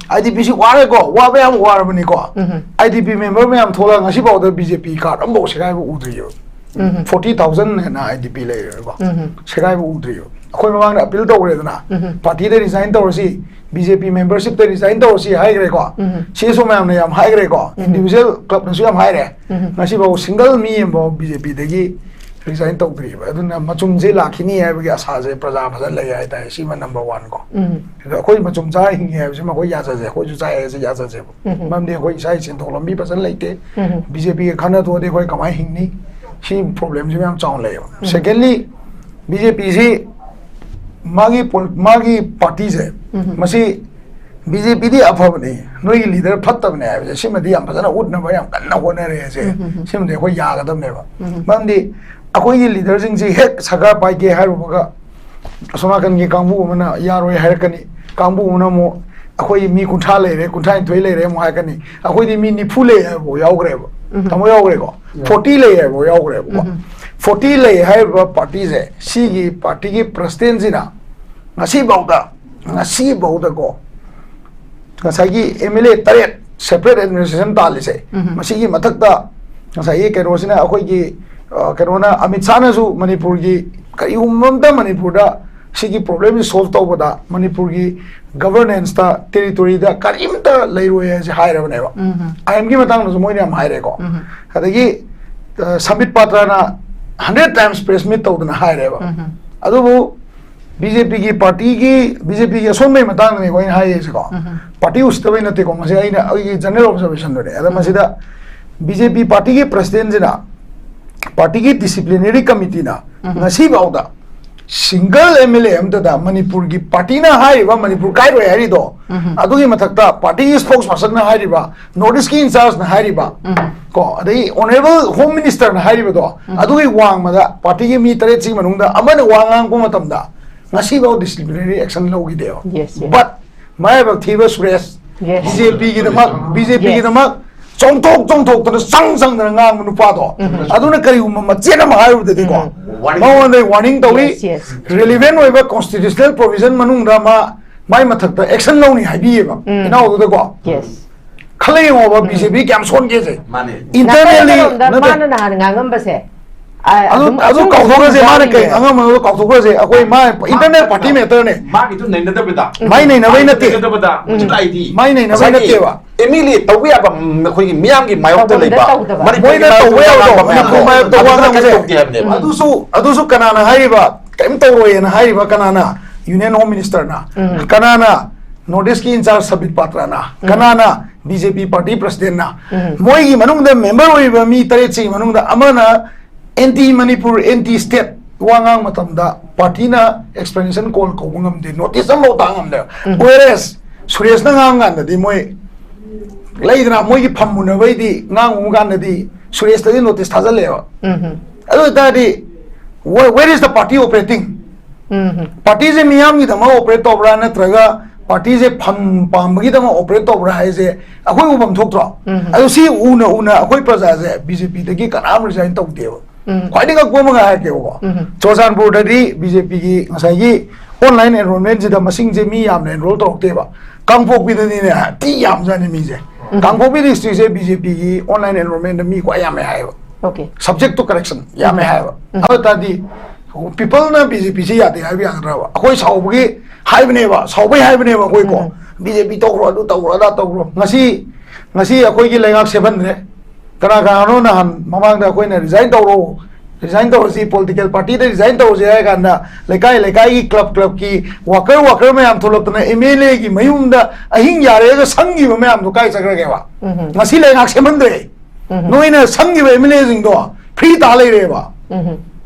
IDP ꯁꯤ ꯋꯥꯔꯦꯀꯣ, ꯋꯥꯕ ꯌꯥꯝ ꯋꯥꯔꯕꯅꯤꯀꯣ꯫ IDP member ꯃꯌꯥꯝ ꯊꯣꯛꯂꯒ ꯉꯁꯤꯐꯥꯎꯗ BJP card ꯑꯃꯐꯥꯎ ꯁꯦꯒꯥꯏꯕ ꯎꯗ꯭ꯔꯤꯑꯕ꯫ Forty thousand ꯍꯦꯟꯅ IDP ꯂꯩꯔꯦꯀꯣ꯫ ꯁꯦꯒꯥꯏꯕ ꯎꯗ꯭ꯔꯤꯑꯕ꯫ ꯑꯩꯈꯣꯏ ꯃꯃꯥꯡꯗ appeal ꯇꯧꯈ꯭ꯔꯦꯗꯅ, party ꯗ resign ꯇꯧꯔꯁꯤ, BJP membership ꯇ resign ꯇꯧꯔꯁꯤ ꯍꯥꯏꯈ꯭ꯔꯦꯀꯣ꯫ CSO ꯃꯌꯥꯝꯅ ꯌꯥꯝ ꯍꯥꯏꯈ꯭ꯔꯦꯀꯣ, individual club ꯅꯁꯨ ꯌꯥꯝ ꯍꯥꯏꯔꯦ꯫ ꯉꯁꯤꯐꯥꯎ single ꯃꯤ ꯑꯃꯐꯥꯎ BJP ꯗꯒꯤ resign ꯇꯧꯗ꯭ꯔꯤꯕ꯫ ꯑꯗꯨꯅ ꯃꯆꯨꯝꯁꯦ ꯂꯥꯛꯈꯤꯅꯤ ꯍꯥꯏꯕꯒꯤ ꯑꯁꯥꯁꯦ ꯄ꯭ꯔꯖꯥ ꯐꯖꯅ ꯂꯩ ꯍꯥꯏꯇꯥꯔꯦ꯫ ꯁꯤꯃ number one ꯀꯣ꯫ ꯑꯗꯣ ꯑꯩꯈꯣꯏ ꯃꯆꯨꯝ ꯆꯥꯔ ꯍꯤꯡꯉꯤ ꯍꯥꯏꯕꯁꯤꯃ ꯑꯩꯈꯣꯏ ꯌꯥꯖꯁꯦ, ꯑꯩꯈꯣꯏꯁꯨ ꯆꯥꯏ ꯍꯥꯏꯁꯦ ꯌꯥꯖꯁꯦꯕ꯫ ꯃꯔꯝꯗꯤ ꯑꯩꯈꯣꯏ ꯏꯁꯥꯒꯤ ꯁꯦꯟꯊꯣꯛ ꯂꯝꯕꯤ ꯐꯖꯅ ꯂꯩꯇꯦ꯫ BJP ꯒ ꯈꯠꯅ ꯊꯣꯛꯑꯗꯤ ꯑꯩꯈꯣꯏ ꯀꯃꯥꯏꯅ ꯍꯤꯡꯅꯤ? ꯁꯤ problem ꯁꯤ ꯃꯌꯥꯝ ꯆꯥꯎꯅ ꯂꯩꯌꯦꯕ꯫ Secondly, BJP ꯁꯤ ꯃꯥꯒꯤ ꯄꯣ-, ꯃꯥꯒꯤ party ꯁꯦ, ꯃꯁꯤ BJP ꯗꯤ ꯑꯐꯕꯅꯤ, ꯅꯣꯏꯒꯤ leader ꯐꯠꯇꯕꯅꯦ ꯍꯥꯏꯕꯁꯦ ꯁꯤꯃꯗꯤ ꯌꯥꯝ ꯐꯖꯅ ꯎꯠꯅꯕ ꯌꯥꯝ ꯀꯟꯅ ꯍꯣꯠꯅꯔꯦ ꯍꯥꯏꯁꯦ꯫ ꯁꯤꯃꯗꯤ ꯑꯩꯈꯣꯏ ꯌꯥꯒꯗꯕꯅꯦꯕ꯫ ꯃꯔꯝꯗꯤ ꯑꯩꯈꯣꯏꯒꯤ leader ꯁꯤꯡꯁꯤ ꯍꯦꯛ ꯁꯔꯀꯥꯔ ꯄꯥꯏꯒꯦ ꯍꯥꯏꯔꯨꯕꯒ ꯑꯁꯣꯝ ꯅꯥꯀꯟꯒꯤ ꯀꯥꯡꯕꯨ ꯑꯃꯅ ꯌꯥꯔꯣꯏ ꯍꯥꯏꯔꯛꯀꯅꯤ, ꯀꯥꯡꯕꯨ ꯑꯃꯅ ꯑꯃꯨꯛ ꯑꯩꯈꯣꯏ ꯃꯤ ꯀꯨꯟꯊ꯭ꯔꯥ ꯂꯩꯔꯦ, ꯀꯨꯟꯊ꯭ꯔꯥ ꯅꯤꯊꯣꯏ ꯂꯩꯔꯦ ꯑꯃꯨꯛ ꯍꯥꯏꯔꯛꯀꯅꯤ꯫ ꯑꯩꯈꯣꯏꯗꯤ ꯃꯤ ꯅꯤꯐꯨ ꯂꯩ ꯍꯥꯏꯕꯐꯥꯎ ꯌꯥꯎꯈ꯭ꯔꯦꯕ꯫ ꯇꯥꯃꯣ ꯌꯥꯎꯈ꯭ꯔꯦꯀꯣ? Forty ꯂꯩ ꯍꯥꯏꯕꯐꯥꯎ ꯌꯥꯎꯈ꯭ꯔꯦꯕꯀꯣ꯫ Forty ꯂꯩ ꯍꯥꯏꯔꯤꯕ party ꯁꯦ, ꯁꯤꯒꯤ party ꯒꯤ president ꯁꯤꯅ ꯉꯁꯤꯐꯥꯎꯗ, ꯉꯁꯤꯐꯥꯎꯗꯀꯣ, ꯉꯁꯥꯏꯒꯤ MLA ꯇꯔꯦꯠ separate administration ꯇꯥꯜꯂꯤꯁꯦ, ꯃꯁꯤꯒꯤ ꯃꯊꯛꯇ ꯉꯁꯥꯏꯒꯤ ꯀꯩꯅꯣꯁꯤꯅ, ꯑꯩꯈꯣꯏꯒꯤ, ꯑ, ꯀꯩꯅꯣꯅ, ꯑꯃꯤꯠ ꯁꯥꯍꯅꯁꯨ ꯃꯅꯤꯄꯨꯔꯒꯤ ꯀꯔꯤꯒꯨꯝꯕ ꯑꯝꯇ ꯃꯅꯤꯄꯨꯔꯗ ꯁꯤꯒꯤ problem ꯁꯤ solve ꯇꯧꯕꯗ ꯃꯅꯤꯄꯨꯔꯒꯤ governance ꯇ, territory ꯗ ꯀꯔꯤꯝꯇ ꯂꯩꯔꯣꯏ ꯍꯥꯏꯁꯦ ꯍꯥꯏꯔꯕꯅꯦꯕ꯫ IM ꯒꯤ ꯃꯇꯥꯡꯗꯁꯨ ꯃꯣꯏꯅ ꯌꯥꯝ ꯍꯥꯏꯔꯦꯀꯣ꯫ ꯑꯗꯒꯤ, ꯑ, ꯁꯝꯕꯤꯠ ꯄꯥꯇ꯭ꯔꯅ hundred times press meet ꯇꯧꯗꯅ ꯍꯥꯏꯔꯦꯕ꯫ ꯑꯗꯨꯕꯨ BJP ꯒꯤ party ꯒꯤ, BJP ꯒꯤ ꯑꯁꯣꯟꯕꯒꯤ ꯃꯇꯥꯡꯗꯅꯤꯀꯣ ꯑꯩꯅ ꯍꯥꯏꯔꯤꯁꯤꯀꯣ꯫ Party ꯎꯁꯤꯠꯇꯕꯩ ꯅꯠꯇꯦꯀꯣ, ꯃꯁꯤ ꯑꯩꯅ ꯑꯩꯒꯤ general observation ꯗꯨꯅꯦ꯫ ꯑꯗ ꯃꯁꯤꯗ BJP party ꯒꯤ president ꯁꯤꯅ, party ꯒꯤ disciplinary committee ꯅ ꯉꯁꯤꯐꯥꯎꯗ single MLA ꯑꯝꯇꯗ ꯃꯅꯤꯄꯨꯔꯒꯤ party ꯅ ꯍꯥꯏꯔꯤꯕ ꯃꯅꯤꯄꯨꯔ ꯀꯥꯏꯔꯣꯏ ꯍꯥꯏꯔꯤꯗꯣ, ꯑꯗꯨꯒꯤ ꯃꯊꯛꯇ party ꯒꯤ spokesperson ꯅ ꯍꯥꯏꯔꯤꯕ, North East ꯀꯤ in-charge ꯅ ꯍꯥꯏꯔꯤꯕ, ꯀꯣ, ꯑꯗꯒꯤ Honourable Home Minister ꯅ ꯍꯥꯏꯔꯤꯕꯗꯣ, ꯑꯗꯨꯒꯤ ꯋꯥꯡꯃꯗ party ꯒꯤ ꯃꯤ ꯇꯔꯦꯠꯁꯤꯒꯤ ꯃꯅꯨꯡꯗ ꯑꯃꯅ ꯋꯥ ꯉꯥꯡꯉꯛꯄ ꯃꯇꯝꯗ ꯉꯁꯤꯐꯥꯎ disciplinary action ꯂꯧꯈꯤꯗꯦꯕ꯫ Yes, yes. But ꯃꯔꯥꯏꯕꯛ ꯊꯤꯕ ꯁꯨꯔꯦꯁ, Yes. BJP ꯒꯤꯗꯃꯛ, BJP Yes. ꯒꯤꯗꯃꯛ ꯆꯣꯡꯊꯣꯛ ꯆꯣꯡꯊꯣꯛꯇꯅ ꯆꯪ ꯆꯪꯗꯅ ꯉꯥꯡꯕ ꯅꯨꯄꯥꯗꯣ, ꯑꯗꯨꯅ ꯀꯔꯤꯒꯨꯝꯕ ꯃꯆꯦꯠ ꯑꯃ ꯍꯥꯏꯔꯨꯕꯗꯗꯤꯀꯣ, ꯃꯉꯣꯟꯗ warning ꯇꯧꯏ꯫ Yes, yes. Relevant ꯑꯣꯏꯕ constitutional provision ꯃꯅꯨꯡꯗ ꯃꯥ ꯃꯥꯏ ꯃꯊꯛꯇ action ꯂꯧꯅꯤ ꯍꯥꯏꯕꯤꯌꯦꯕ, ꯎꯝ꯫ ꯏꯅꯥꯎꯗꯨꯗꯀꯣ꯫ Yes. ꯈꯜꯂ ꯌꯦꯡꯉꯣꯕ, ꯕꯤ ꯖꯦ ꯄꯤ ꯀꯌꯥꯝ ꯁꯣꯟꯒꯦꯁꯦ꯫ ꯃꯥꯅꯦ꯫ Internally ꯅꯥꯀꯜ ꯑꯃꯔꯣꯝꯗ ꯅꯠꯇꯦ꯫ ꯃꯥꯅ ꯅꯍꯥꯟ ꯉꯥꯡꯉꯝꯕꯁꯦ, ꯑ, ꯑꯗꯨ ꯑꯗꯨꯝ ꯑꯗꯨ ꯑꯆꯨꯝꯕ ꯀꯥꯎꯊꯣꯛꯈ꯭ꯔꯁꯦ, ꯑꯗꯨꯝ ꯃꯥꯅ ꯀꯩ ꯌꯥꯎꯔꯤꯅꯦ꯫ ꯑꯉꯝꯕꯗꯣ ꯀꯥꯎꯊꯣꯛꯈ꯭ꯔꯁꯦ, ꯑꯩꯈꯣꯏ ꯃꯥ internal party matter ꯅꯦ꯫ ꯃꯥꯒꯤꯗꯨ ꯅꯩꯅꯗꯕꯗ꯫ ꯃꯥꯏ ꯅꯩꯅꯕꯩ ꯅꯠꯇꯦ꯫ ꯅꯩꯅꯗꯕꯗ ꯃꯨꯟꯁꯤꯜꯂꯛꯏꯗꯤ꯫ ꯃꯥꯏ ꯅꯩꯅꯕꯩ ꯉꯁꯥꯏꯒꯤ ꯅꯠꯇꯦꯕ꯫ ꯑꯦꯝ ꯑꯦꯜ ꯑꯦ ꯇꯧꯕ ꯌꯥꯕ, ꯎꯝ, ꯑꯩꯈꯣꯏꯒꯤ ꯃꯤꯌꯥꯝꯒꯤ ꯃꯥꯌꯣꯛꯇ ꯇꯧꯐꯝꯗ ꯂꯩꯕ ꯇꯧꯗꯕ꯫ ꯃꯅꯤꯄꯨꯔꯒꯤ ꯃꯣꯏꯅ ꯃꯥꯌꯣꯛꯇ ꯇꯧꯕ ꯌꯥꯕꯗꯣ, ꯉꯥꯡꯕ ꯃꯅꯤꯄꯨꯔ ꯃꯌꯥꯝꯗꯣ ꯃꯥꯌꯣꯛꯇ ꯋꯥ ꯑꯗꯨꯗ ꯉꯥꯡꯕꯁꯦ꯫ ꯀꯩꯝ ꯇꯧꯗꯦ ꯍꯥꯏꯕꯅꯦꯕ꯫ ꯎꯝ꯫ ꯑꯗꯨꯁꯨ ꯑꯗꯨꯁꯨ ꯀꯅꯥꯅ ꯍꯥꯏꯔꯤꯕ? ꯀꯔꯤꯝ ꯇꯧꯔꯣꯏꯅ ꯍꯥꯏꯔꯤꯕ ꯀꯅꯥꯅ? Union Home Minister ꯅ꯫ ꯎꯝ꯫ ꯀꯅꯥꯅ North East ꯀꯤ in charge ꯁꯕꯤꯠ ꯄꯥꯇ꯭ꯔꯅ? ꯎꯝ꯫ ꯀꯅꯥꯅ ꯕꯤ ꯖꯦ ꯄꯤ party president ꯅ? ꯎꯝ꯫ ꯃꯣꯏꯒꯤ ꯃꯅꯨꯡꯗ member ꯑꯣꯏꯔꯤꯕ ꯃꯤ ꯇꯔꯦꯠꯁꯤꯒꯤ ꯃꯅꯨꯡꯗ ꯑꯃꯅ anti ꯃꯅꯤꯄꯨꯔ, anti state ꯋꯥ ꯉꯥꯡꯕ ꯃꯇꯝꯗ party ꯅ explanation call ꯀꯧꯕ ꯉꯝꯗꯦ, notice ꯑꯃꯐꯥꯎ ꯊꯥ ꯉꯝꯗꯦ꯫ ꯎꯝ꯫ Whereas ꯁꯨꯔꯦꯁꯅ ꯉꯥꯡ ꯀꯥꯟꯗꯗꯤ ꯃꯣꯏ ꯂꯩꯗꯅ, ꯃꯣꯏꯒꯤ ꯐꯝ ꯃꯨꯟꯅꯕꯩꯗꯤ ꯉꯥꯡꯉꯨ ꯀꯥꯟꯗꯗꯤ ꯁꯨꯔꯦꯁꯇꯗꯤ notice ꯊꯥꯖꯤꯜꯂꯦꯕ꯫ ꯎꯝ꯫ ꯑꯗꯨ ꯑꯣꯏꯇꯥꯔꯗꯤ, where, where is the party operating? Um. Party say ꯃꯤꯌꯥꯝꯒꯤꯗꯃꯛ operate ꯇꯧꯕ꯭ꯔꯥ, ꯅꯠꯇ꯭ꯔꯒ party ꯁꯦ ꯐꯝ ꯄꯥꯝꯕꯒꯤꯗꯃꯛ operate ꯇꯧꯕ꯭ꯔꯥ ꯍꯥꯏꯁꯦ ꯑꯩꯈꯣꯏ ꯎꯐꯝ ꯊꯣꯛꯇ꯭ꯔꯣ? ꯎꯝ꯫ ꯑꯗꯨ ꯁꯤ ꯎꯅ ꯎꯅ ꯑꯩꯈꯣꯏ ꯄ꯭ꯔꯖꯥꯁꯦ ꯕꯤ ꯖꯦ ꯄꯤ ꯗꯒꯤ ꯀꯅꯥꯝ resign ꯇꯧꯗꯦꯕ꯫ ꯎꯝ꯫ ꯈ꯭ꯋꯥꯏꯗꯒꯤ ꯉꯛꯄ ꯑꯃꯒ ꯍꯥꯏꯔꯛꯀꯦꯕꯀꯣ꯫ ꯎꯝ꯫ ꯆꯨꯔꯆꯥꯟꯄꯨꯔꯗꯗꯤ ꯕꯤ ꯖꯦ ꯄꯤ ꯒꯤ ꯉꯁꯥꯏꯒꯤ online enrollment ꯁꯤꯗ ꯃꯁꯤꯡꯁꯦ ꯃꯤ ꯌꯥꯝꯅ enroll ꯇꯧꯔꯛꯇꯦꯕ꯫ ꯀꯥꯡꯄꯣꯛꯄꯤꯗꯅꯤꯅꯦ ꯊꯤ ꯌꯥꯝꯖꯥꯠꯅꯤ ꯃꯤꯁꯦ꯫ ꯎꯝ꯫ ꯀꯥꯡꯄꯣꯛꯄꯤ district ꯁꯦ ꯕꯤ ꯖꯦ ꯄꯤ ꯒꯤ online enrollment ꯗ ꯃꯤ ꯈ꯭ꯋꯥꯏ ꯌꯥꯝꯃꯦ ꯍꯥꯏꯌꯦꯕ꯫ Okay. Subject ꯇꯣ correction ꯌꯥꯝꯃꯦ ꯍꯥꯏꯌꯦꯕ꯫ ꯎꯝ꯫ ꯑꯗꯨ ꯑꯣꯏ ꯇꯥꯔꯗꯤ people ꯅ ꯕꯤ ꯖꯦ ꯄꯤ ꯁꯤ ꯌꯥꯗꯦ ꯍꯥꯏꯕ ꯌꯥꯒꯗ꯭ꯔꯕ? ꯑꯩꯈꯣꯏ ꯁꯥꯎꯕꯒꯤ ꯍꯥꯏꯕꯅꯦꯕ, ꯁꯥꯎꯕꯩ ꯍꯥꯏꯕꯅꯦꯕ ꯑꯩꯈꯣꯏꯀꯣ꯫ ꯎꯝ꯫ ꯕꯤ ꯖꯦ ꯄꯤ ꯇꯧꯈ꯭ꯔꯣ, ꯑꯗꯨ ꯇꯧꯈ꯭ꯔꯣ, ꯑꯗꯥ ꯇꯧꯈ꯭ꯔꯣ꯫ ꯉꯁꯤ, ꯉꯁꯤ ꯑꯩꯈꯣꯏꯒꯤ ꯂꯩꯉꯥꯛ ꯁꯦꯝꯍꯟꯗ꯭ꯔꯦ꯫ ꯀꯅꯥ ꯀꯅꯥꯅꯣ ꯅꯍꯥꯟ ꯃꯃꯥꯡꯗ ꯑꯩꯈꯣꯏꯅ resign ꯇꯧꯔꯣ, resign ꯇꯧꯔꯁꯤ, political party ꯗ resign ꯇꯧꯔꯁꯤ ꯍꯥꯏ ꯀꯥꯟꯗ ꯂꯩꯀꯥꯏ ꯂꯩꯀꯥꯏꯒꯤ club club ꯀꯤ worker worker ꯃꯌꯥꯝ ꯊꯣꯛꯂꯛꯇꯅ ꯑꯦꯝ ꯑꯦꯜ ꯑꯦ ꯒꯤ ꯃꯌꯨꯝꯗ ꯑꯍꯤꯡ ꯌꯥꯔꯦꯒ ꯁꯪꯈꯤꯕ ꯃꯌꯥꯝꯗꯣ ꯀꯥꯏ ꯆꯠꯈ꯭ꯔꯒꯦꯕ? ꯎꯝ꯫ ꯉꯁꯤ ꯂꯩꯉꯥꯛ ꯁꯦꯝꯍꯟꯗ꯭ꯔꯦ꯫ ꯎꯝ꯫ ꯅꯣꯏꯅ ꯁꯪꯈꯤꯕ ꯑꯦꯝ ꯑꯦꯜ ꯑꯦ ꯁꯤꯡꯗꯣ free ꯇꯥ ꯂꯩꯔꯦꯕ꯫ ꯎꯝ꯫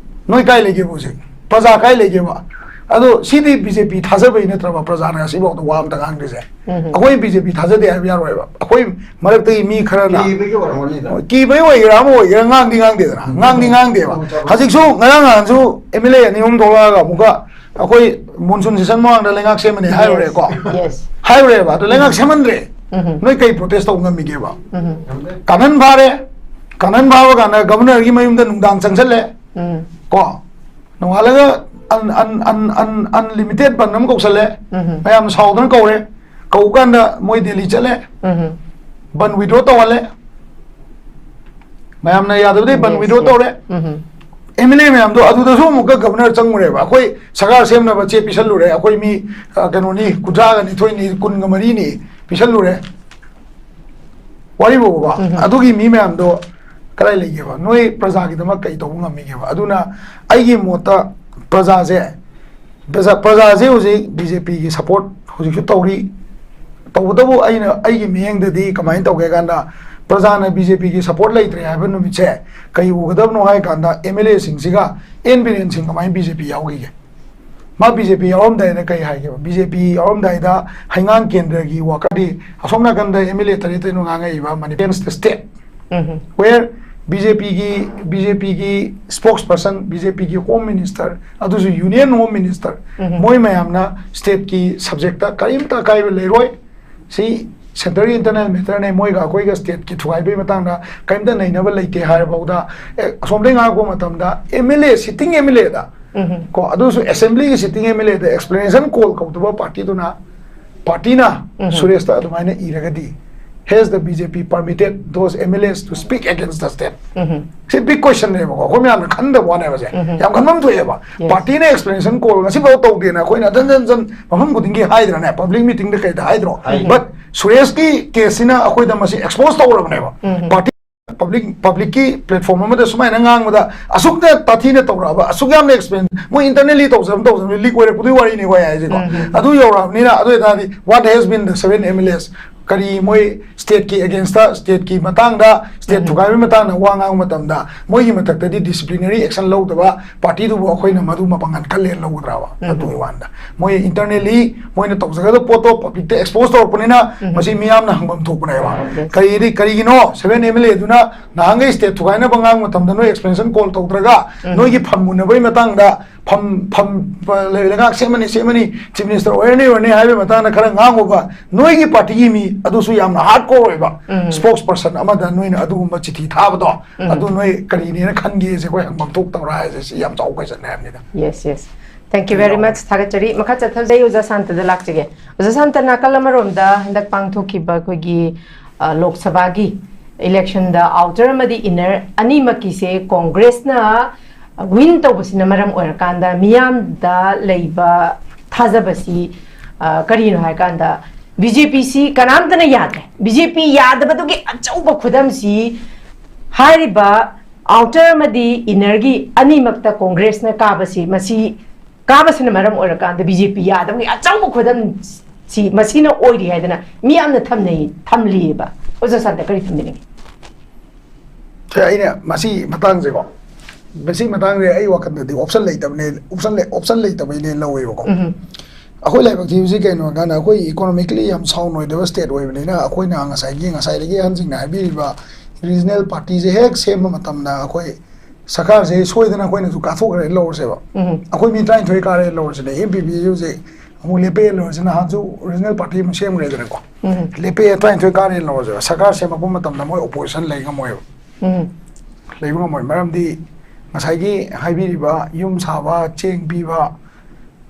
ꯅꯣꯏ ꯀꯥꯏ ꯂꯩꯒꯦꯕ ꯍꯧꯖꯤꯛ? ꯄ꯭ꯔꯖꯥ ꯀꯥꯏ ꯂꯩꯒꯦꯕ? ꯑꯗꯣ ꯁꯤꯗꯤ ꯕꯤ ꯖꯦ ꯄꯤ ꯊꯥꯖꯕꯩ ꯅꯠꯇ꯭ꯔꯕ ꯄ꯭ꯔꯖꯥꯅ ꯉꯁꯤꯐꯥꯎꯗ ꯋꯥ ꯑꯝꯇ ꯉꯥꯡꯗ꯭ꯔꯤꯁꯦ? ꯎꯝ꯫ ꯑꯩꯈꯣꯏ ꯕꯤ ꯖꯦ ꯄꯤ ꯊꯥꯖꯗꯦ ꯍꯥꯏꯕ ꯌꯥꯔꯣꯏꯕ꯫ ꯑꯩꯈꯣꯏ ꯃꯔꯛꯇꯒꯤ ꯃꯤ ꯈꯔꯅ ꯀꯤꯕꯒꯤ ꯑꯣꯏꯔꯝꯒꯅꯤꯗ꯫ ꯀꯤꯕꯩ ꯑꯣꯏꯒꯦꯔꯥ ꯑꯃ ꯑꯣꯏꯒꯦꯔꯥ ꯉꯥꯡꯗꯤ ꯉꯥꯡꯗꯦꯗꯅ, ꯉꯥꯡꯗꯤ ꯉꯥꯡꯗꯦꯕ꯫ ꯍꯧꯖꯤꯛꯁꯨ ꯉꯔꯥꯡ ꯅꯍꯥꯟꯁꯨ ꯑꯦꯝ ꯑꯦꯜ ꯑꯦ ꯑꯅꯤ ꯑꯍꯨꯝ ꯊꯣꯛꯂꯛꯑꯒ ꯑꯃꯨꯛꯀ ꯑꯩꯈꯣꯏ monsoon session ꯃꯃꯥꯡꯗ ꯂꯩꯉꯥꯛ ꯁꯦꯝꯃꯅꯤ ꯍꯥꯏꯔꯨꯔꯦꯀꯣ꯫ Yes. ꯍꯥꯏꯔꯨꯔꯦꯕ, ꯑꯗꯣ ꯂꯩꯉꯥꯛ ꯁꯦꯝꯍꯟꯗ꯭ꯔꯦ꯫ ꯎꯝ꯫ ꯅꯣꯏ ꯀꯩ protest ꯇꯧꯕ ꯉꯝꯃꯤꯒꯦꯕ? ꯎꯝ꯫ ꯀꯥꯅꯟ ꯐꯥꯔꯦ, ꯀꯥꯅꯟ ꯐꯥꯕ ꯀꯥꯟꯗ governor ꯒꯤ ꯃꯌꯨꯝꯗ ꯅꯨꯡꯗꯥꯡ ꯆꯪꯁꯜꯂꯦ꯫ ꯎꯝ꯫ ꯀꯣ, ꯅꯣꯡꯉꯥꯜꯂꯒ ꯑꯟ ꯑꯟ ꯑꯟ ꯑꯟ ꯑꯟꯂꯤꯃꯤꯇꯦꯠ ꯕꯟ ꯑꯃ ꯀꯧꯁꯜꯂꯦ꯫ ꯃꯌꯥꯝ ꯁꯥꯎꯗꯅ ꯀꯧꯔꯦ꯫ ꯀꯧꯕ ꯀꯥꯟꯗ ꯃꯣꯏ ꯗꯦꯜꯂꯤ ꯆꯠꯂꯦ꯫ ꯕꯟ ꯋꯤꯗ꯭ꯔꯣ ꯇꯧꯍꯜꯂꯦ꯫ ꯃꯌꯥꯝꯅ ꯌꯥꯗꯕꯗꯩ ꯕꯟ ꯋꯤꯗ꯭ꯔꯣ ꯇꯧꯔꯦ꯫ ꯑꯦꯝ ꯑꯦꯜ ꯑꯦ ꯃꯌꯥꯝꯗꯣ ꯑꯗꯨꯗꯁꯨ ꯑꯃꯨꯛꯀ ꯒꯕꯅꯔ ꯆꯪꯉꯨꯔꯦꯕ꯫ ꯑꯩꯈꯣꯏ ꯁꯔꯀꯥꯔ ꯁꯦꯝꯅꯕ ꯆꯦ ꯄꯤꯁꯜꯂꯨꯔꯦ꯫ ꯑꯩꯈꯣꯏ ꯃꯤ ꯑ, ꯀꯩꯅꯣꯅꯤ, ꯀꯨꯟꯊ꯭ꯔꯥꯒ ꯅꯤꯊꯣꯏꯅꯤ, ꯀꯨꯟꯒ ꯃꯔꯤꯅꯤ ꯄꯤꯁꯜꯂꯨꯔꯦ꯫ ꯋꯥꯔꯤꯕꯣꯕ, ꯑꯗꯨꯒꯤ ꯃꯤ ꯃꯌꯥꯝꯗꯣ ꯀꯗꯥꯏ ꯂꯩꯒꯦꯕ? ꯅꯣꯏ ꯄ꯭ꯔꯖꯥꯒꯤꯗꯃꯛ ꯀꯩ ꯇꯧꯕ ꯉꯝꯃꯤꯒꯦꯕ? ꯑꯗꯨꯅ ꯑꯩꯒꯤ ꯃꯣꯠꯇ ꯄ꯭ꯔꯖꯥꯁꯦ, ꯄ꯭ꯔꯖꯥ, ꯄ꯭ꯔꯖꯥꯁꯦ ꯍꯧꯖꯤꯛ ꯕꯤ ꯖꯦ ꯄꯤꯒꯤ ꯁꯄꯣꯔꯠ ꯍꯧꯖꯤꯛꯁꯨ ꯇꯧꯔꯤ꯫ ꯇꯧꯕꯇꯕꯨ ꯑꯩꯅ, ꯑꯩꯒꯤ ꯃꯤꯠꯌꯦꯡꯗꯗꯤ ꯀꯃꯥꯏꯅ ꯇꯧꯒꯦ ꯀꯥꯟꯗ, ꯄ꯭ꯔꯖꯥꯅ ꯕꯤ ꯖꯦ ꯄꯤꯒꯤ ꯁꯄꯣꯔꯠ ꯂꯩꯇ꯭ꯔꯦ ꯍꯥꯏꯕ ꯅꯨꯃꯤꯠꯁꯦ ꯀꯩ ꯎꯒꯗꯕꯅꯣ ꯍꯥꯏ ꯀꯥꯟꯗ, ꯑꯦꯝ ꯑꯦꯜ ꯑꯦꯁꯤꯡꯁꯤꯒ ꯑꯦꯟ ꯕꯤꯔꯦꯟ ꯁꯤꯡ ꯀꯃꯥꯏꯅ ꯕꯤ ꯖꯦ ꯄꯤ ꯌꯥꯎꯈꯤꯒꯦ? ꯃꯥ ꯕꯤ ꯖꯦ ꯄꯤ ꯌꯥꯎꯔꯝꯗꯥꯏꯗ ꯀꯩ ꯍꯥꯏꯒꯦꯕ? ꯕꯤ ꯖꯦ ꯄꯤ ꯌꯥꯎꯔꯝꯗꯥꯏꯗ ꯍꯩꯉꯥꯡ ꯀꯦꯟꯗ꯭ꯔꯒꯤ ꯋꯥꯀꯔꯗꯤ ꯑꯁꯣꯝ ꯅꯥꯀꯟꯗ ꯑꯦꯝ ꯑꯦꯜ ꯑꯦ ꯇꯔꯦꯠ ꯇꯔꯦꯠꯅ ꯉꯥꯡꯉꯛꯏꯕ Manipur state, where B J ꯄꯤꯒꯤ, ꯕꯤ ꯖꯦ ꯄꯤꯒꯤ ꯁ꯭ꯄꯣꯛꯁ ꯄꯔꯁꯟ, ꯕꯤ ꯖꯦ ꯄꯤꯒꯤ ꯍꯣꯝ ꯃꯤꯅꯤꯁꯇꯔ, ꯑꯗꯨꯁꯨ ꯌꯨꯅꯤꯌꯟ ꯍꯣꯝ ꯃꯤꯅꯤꯁꯇꯔ, ꯃꯣꯏ ꯃꯌꯥꯝꯅ ꯁ꯭ꯇꯦꯠꯀꯤ ꯁꯕꯖꯦꯛꯇ ꯀꯔꯤꯝꯇ ꯑꯀꯥꯏꯕ ꯂꯩꯔꯣꯏ꯫ ꯁꯤ ꯁꯦꯟꯇꯔꯒꯤ ꯏꯟꯇꯔꯅꯦꯜ ꯃꯦꯇꯔꯅꯦ, ꯃꯣꯏꯒ ꯑꯩꯈꯣꯏꯒ ꯁ꯭ꯇꯦꯠꯀꯤ ꯊꯨꯒꯥꯏꯕꯒꯤ ꯃꯇꯥꯡꯗ ꯀꯔꯤꯝꯇ ꯅꯩꯅꯕ ꯂꯩꯇꯦ ꯍꯥꯏꯔꯐꯥꯎꯗ, ꯑꯦ, ꯑꯁꯣꯝꯗꯒꯤ ꯉꯥꯡꯉꯛꯄ ꯃꯇꯝꯗ M L A, sitting M L ꯑꯦꯗ, ꯀꯣ, ꯑꯗꯨꯁꯨ ꯑꯦꯁꯦꯝꯕ꯭ꯂꯤꯒꯤ ꯁꯤꯇꯤꯡ ꯑꯦꯝ ꯑꯦꯜ ꯑꯦꯗ ꯑꯦꯛꯁꯄ꯭ꯂꯦꯅꯦꯁꯟ ꯀꯣꯜ ꯀꯧꯗꯕ ꯄꯥꯔꯇꯤꯗꯨꯅ, ꯄꯥꯔꯇꯤꯅ ꯁꯨꯔꯦꯁꯇ ꯑꯗꯨꯃꯥꯏꯅ ꯏꯔꯒꯗꯤ, has the B J P permitted those M L As to speak against the state? ꯁꯤ ꯕꯤꯛ ꯀꯣꯏꯁꯟꯅꯦꯕꯀꯣ, ꯑꯩꯈꯣꯏ ꯃꯌꯥꯝꯅ ꯈꯟꯗꯕ ꯋꯥꯅꯦꯕ ꯁꯦ꯫ ꯌꯥꯝ ꯈꯟꯐꯝ ꯊꯣꯛꯑꯦꯕ꯫ ꯄꯥꯔꯇꯤꯅ ꯑꯦꯛꯁꯄ꯭ꯂꯦꯅꯦꯁꯟ ꯀꯣꯜ ꯉꯁꯤꯐꯥꯎ ꯇꯧꯗꯦꯅ ꯑꯩꯈꯣꯏꯅ ꯍꯟꯖꯟ ꯍꯟꯖꯟ ꯃꯐꯝ ꯈꯨꯗꯤꯡꯒꯤ ꯍꯥꯏꯗ꯭ꯔꯅꯦ, ꯄꯕ꯭ꯂꯤꯛ ꯃꯤꯇꯤꯡꯗ ꯀꯩꯗ ꯍꯥꯏꯗ꯭ꯔꯣ? ꯍꯥꯏ꯫ But ꯁꯨꯔꯦꯁꯀꯤ ꯀꯦꯁꯁꯤꯅ ꯑꯩꯈꯣꯏꯗ ꯃꯁꯤ ꯑꯦꯛꯁꯄꯣꯖ ꯇꯧꯔꯕꯅꯦꯕ꯫ ꯄꯥꯔꯇꯤ ꯄꯕ꯭ꯂꯤꯛ, ꯄꯕ꯭ꯂꯤꯛꯀꯤ ꯄ꯭ꯂꯦꯠꯐꯣꯝ ꯑꯃꯗ ꯁꯨꯃꯥꯏꯅ ꯉꯥꯡꯕꯗ ꯑꯁꯨꯛ ꯇꯥꯊꯤꯅ ꯇꯧꯔꯛꯑꯕ, ꯑꯁꯨꯛ ꯌꯥꯝꯅ ꯑꯦꯛꯁꯄꯦꯟ, ꯃꯣꯏ ꯏꯟꯇꯔꯅꯦꯜꯂꯤ ꯇꯧꯖꯕ ꯇꯧꯖꯕꯅꯤ, ꯂꯤꯛ ꯑꯣꯏꯔꯛꯄꯗꯨꯒꯤ ꯋꯥꯔꯤꯅꯤꯀꯣ ꯑꯩ ꯍꯥꯏꯁꯦꯀꯣ꯫ ꯑꯗꯨ ꯌꯧꯔꯛꯑꯕꯅꯤꯅ, ꯑꯗꯨ ꯑꯣꯏꯇꯥꯔꯗꯤ, what has been the seven M L As? ꯀꯔꯤ ꯃꯣꯏ ꯁ꯭ꯇꯦꯠꯀꯤ ꯑꯦꯒꯦꯟꯁꯇ, ꯁ꯭ꯇꯦꯠꯀꯤ ꯃꯇꯥꯡꯗ, ꯁ꯭ꯇꯦꯠ ꯊꯨꯒꯥꯏꯕꯒꯤ ꯃꯇꯥꯡꯗ ꯋꯥ ꯉꯥꯡꯕ ꯃꯇꯝꯗ ꯃꯣꯏꯒꯤ ꯃꯊꯛꯇꯗꯤ ꯗꯤꯁꯤꯄ꯭ꯂꯤꯅꯔꯤ ꯑꯦꯛꯁꯟ ꯂꯧꯗꯕ ꯄꯥꯔꯇꯤꯗꯨꯕꯨ ꯑꯩꯈꯣꯏꯅ ꯃꯗꯨ ꯃꯄꯥꯡꯒꯜ ꯀꯜꯂꯦꯅ ꯂꯧꯒꯗ꯭ꯔꯕ? ꯑꯗꯨꯒꯤ ꯋꯥꯅꯤꯗ꯫ ꯃꯣꯏ ꯏꯟꯇꯔꯅꯦꯜꯂꯤ ꯃꯣꯏꯅ ꯇꯧꯖꯒꯗꯕ ꯄꯣꯠꯇꯣ ꯄꯕ꯭ꯂꯤꯛꯇ ꯑꯦꯛꯁꯄꯣꯖ ꯇꯧꯔꯛꯄꯅꯤꯅ ꯃꯁꯤ ꯃꯤꯌꯥꯝꯅ ꯍꯪꯐꯝ ꯊꯣꯛꯄꯅꯦꯕ꯫ ꯀꯔꯤꯗꯤ, ꯀꯔꯤꯒꯤꯅꯣ seven M L A ꯗꯨꯅ ꯅꯍꯥꯟꯈꯩ ꯁ꯭ꯇꯦꯠ ꯊꯨꯒꯥꯏꯅꯕ ꯉꯥꯡꯕ ꯃꯇꯝꯗ ꯅꯣꯏ ꯑꯦꯛꯁꯄ꯭ꯂꯦꯅꯦꯁꯟ ꯀꯣꯜ ꯇꯧꯗ꯭ꯔꯒ ꯅꯣꯏꯒꯤ ꯐꯝ ꯃꯨꯟꯅꯕꯒꯤ ꯃꯇꯥꯡꯗ ꯐꯝ ꯐꯝ ꯂꯩꯉꯥꯛ ꯁꯦꯝꯃꯅꯤ ꯁꯦꯝꯃꯅꯤ, ꯆꯤꯐ ꯃꯤꯅꯤꯁꯇꯔ ꯑꯣꯏꯔꯅꯤ ꯑꯣꯏꯔꯅꯤ ꯍꯥꯏꯕꯒꯤ ꯃꯇꯥꯡꯗ ꯈꯔ ꯉꯥꯡꯉꯨꯕ ꯅꯣꯏꯒꯤ ꯄꯥꯔꯇꯤꯒꯤ ꯃꯤ ꯑꯗꯨꯁꯨ ꯌꯥꯝꯅ ꯍꯥꯔꯗ ꯀꯣꯔ ꯑꯣꯏꯕ ꯎꯝ꯫ ꯁ꯭ꯄꯣꯛꯁ ꯄꯔꯁꯟ ꯑꯃꯗ ꯅꯣꯏꯅ ꯑꯗꯨꯒꯨꯝꯕ ꯆꯤꯊꯤ ꯊꯥꯕꯗꯣ ꯎꯝ꯫ ꯑꯗꯨ ꯅꯣꯏ ꯀꯔꯤꯅꯦꯅ ꯈꯟꯒꯦꯁꯦ ꯑꯩꯈꯣꯏ ꯍꯪꯐꯝ ꯊꯣꯛꯇꯕ꯭ꯔꯥ ꯍꯥꯏꯁꯦ ꯁꯤ ꯌꯥꯝ ꯆꯥꯎꯕ ꯀꯣꯏꯁꯟꯅꯦ ꯍꯥꯏꯕꯅꯤꯗ꯫ Yes, yes. Thank you very much. ꯊꯥꯒꯠꯆꯔꯤ꯫ ꯃꯈꯥ ꯆꯠꯊꯖꯩ ꯑꯣꯖꯥ ꯁꯥꯟꯇꯗ ꯂꯥꯛꯆꯒꯦ꯫ ꯑꯣꯖꯥ ꯁꯥꯟꯇ, ꯅꯥꯀꯜ ꯑꯃꯔꯣꯝꯗ ꯍꯟꯗꯛ ꯄꯥꯡꯊꯣꯛꯈꯤꯕ ꯑꯩꯈꯣꯏꯒꯤ, ꯑ, ꯂꯣꯛ ꯁꯚꯥꯒꯤ ꯏꯂꯦꯛꯁꯟꯗ ꯑꯥꯎꯇꯔ ꯑꯃꯗꯤ ꯏꯟꯅꯔ ꯑꯅꯤꯃꯛꯀꯤꯁꯦ ꯀꯣꯡꯒ꯭ꯔꯦꯁꯅ ꯋꯤꯟ ꯇꯧꯕꯁꯤꯅ ꯃꯔꯝ ꯑꯣꯏꯔꯀꯥꯟꯗ ꯃꯤꯌꯥꯝꯗ ꯂꯩꯕ ꯊꯥꯖꯕꯁꯤ, ꯑ, ꯀꯔꯤꯅꯣ ꯍꯥꯏꯀꯥꯟꯗ ꯕꯤ ꯖꯦ ꯄꯤꯁꯤ ꯀꯅꯥꯝꯇꯅ ꯌꯥꯗ꯭ꯔꯦ꯫ ꯕꯤ ꯖꯦ ꯄꯤ ꯌꯥꯗꯕꯗꯨꯒꯤ ꯑꯆꯧꯕ ꯈꯨꯗꯝꯁꯤ ꯍꯥꯏꯔꯤꯕ ꯑꯥꯎꯇꯔ ꯑꯃꯗꯤ ꯏꯟꯅꯔꯒꯤ ꯑꯅꯤꯃꯛꯇ ꯀꯣꯡꯒ꯭ꯔꯦꯁꯅ ꯀꯥꯕꯁꯤ, ꯃꯁꯤ ꯀꯥꯕꯁꯤꯅ ꯃꯔꯝ ꯑꯣꯏꯔꯀꯥꯟꯗ ꯕꯤ ꯖꯦ ꯄꯤ ꯌꯥꯗꯕꯒꯤ ꯑꯆꯧꯕ ꯈꯨꯗꯝꯁꯤ ꯃꯁꯤꯅ ꯑꯣꯏꯔꯤ ꯍꯥꯏꯗꯅ ꯃꯤ ꯌꯥꯝꯅ ꯊꯝꯅꯩ, ꯊꯝꯂꯤꯑꯕ꯫ ꯑꯣꯖꯥ ꯁꯥꯟꯇ ꯀꯔꯤ ꯊꯝꯕꯤꯅꯤꯡꯉꯤ? ꯁꯦ, ꯑꯩꯅ ꯃꯁꯤ ꯃꯇꯥꯡꯁꯦꯀꯣ, ꯃꯁꯤ ꯃꯇꯥꯡꯁꯦ ꯑꯩ ꯋꯥꯈꯜꯗꯗꯤ ꯑꯣꯞꯁꯟ ꯂꯩꯇꯕꯅꯦ, ꯑꯣꯞꯁꯟ ꯂꯩ-, ꯑꯣꯞꯁꯟ ꯂꯩꯇꯕꯩꯅꯦ ꯂꯧꯋꯦꯕꯀꯣ꯫ ꯎꯝ꯫ ꯑꯩꯈꯣꯏ ꯂꯥꯏꯕꯛ ꯊꯤꯕꯁꯤ ꯀꯩꯅꯣ ꯍꯥꯏ ꯀꯥꯟꯗ ꯑꯩꯈꯣꯏ ꯏꯀꯣꯅꯣꯃꯤꯀꯦꯜꯂꯤ ꯌꯥꯝ ꯁꯥꯎꯟ ꯑꯣꯏꯗꯕ ꯁ꯭ꯇꯦꯠ ꯑꯣꯏꯕꯅꯤꯅ ꯑꯩꯈꯣꯏꯅ ꯉꯁꯥꯏꯒꯤ, ꯉꯁꯥꯏꯗꯒꯤ ꯑꯍꯟꯁꯤꯡꯅ ꯍꯥꯏꯕꯤꯔꯤꯕ ꯔꯤꯖꯅꯦꯜ ꯄꯥꯔꯇꯤꯁꯦ ꯍꯦꯛ ꯁꯦꯝꯕ ꯃꯇꯝꯗ ꯑꯩꯈꯣꯏ ꯁꯔꯀꯥꯔꯁꯦ ꯁꯣꯏꯗꯅ ꯑꯩꯈꯣꯏꯅꯁꯨ ꯀꯥꯊꯣꯛꯈ꯭ꯔꯦ ꯂꯧꯔꯁꯦꯕ꯫ ꯎꯝ꯫ ꯑꯩꯈꯣꯏ ꯃꯤ ꯇꯔꯥꯅꯤꯊꯣꯏ ꯀꯥꯔꯦ ꯂꯧꯔꯁꯤꯅꯦ, ꯑꯦꯝ ꯄꯤ ꯄꯤ ꯍꯧꯖꯤꯛ ꯑꯃꯨꯛ ꯂꯦꯞꯄꯦ ꯂꯧꯔꯁꯤ, ꯅꯍꯥꯟꯁꯨ ꯔꯤꯖꯅꯦꯜ ꯄꯥꯔꯇꯤ ꯑꯃ ꯁꯦꯝꯈ꯭ꯔꯦꯗꯅꯀꯣ꯫ ꯎꯝ꯫ ꯂꯦꯞꯄꯦ ꯇꯔꯥꯅꯤꯊꯣꯏ ꯀꯥꯔꯦ ꯂꯧꯔꯁꯦꯕ, ꯁꯔꯀꯥꯔ ꯁꯦꯝꯃꯛꯄ ꯃꯇꯝꯗ ꯃꯣꯏ ꯑꯣꯄꯣꯖꯤꯁꯟ ꯂꯩ ꯉꯝꯃꯣꯏꯕ꯫ ꯎꯝ꯫ ꯂꯩꯕ ꯉꯝꯃꯣꯏ꯫ ꯃꯔꯝꯗꯤ ꯉꯁꯥꯏꯒꯤ ꯍꯥꯏꯕꯤꯔꯤꯕ ꯌꯨꯝ ꯁꯥꯕ, ꯆꯦꯡ ꯄꯤꯕ,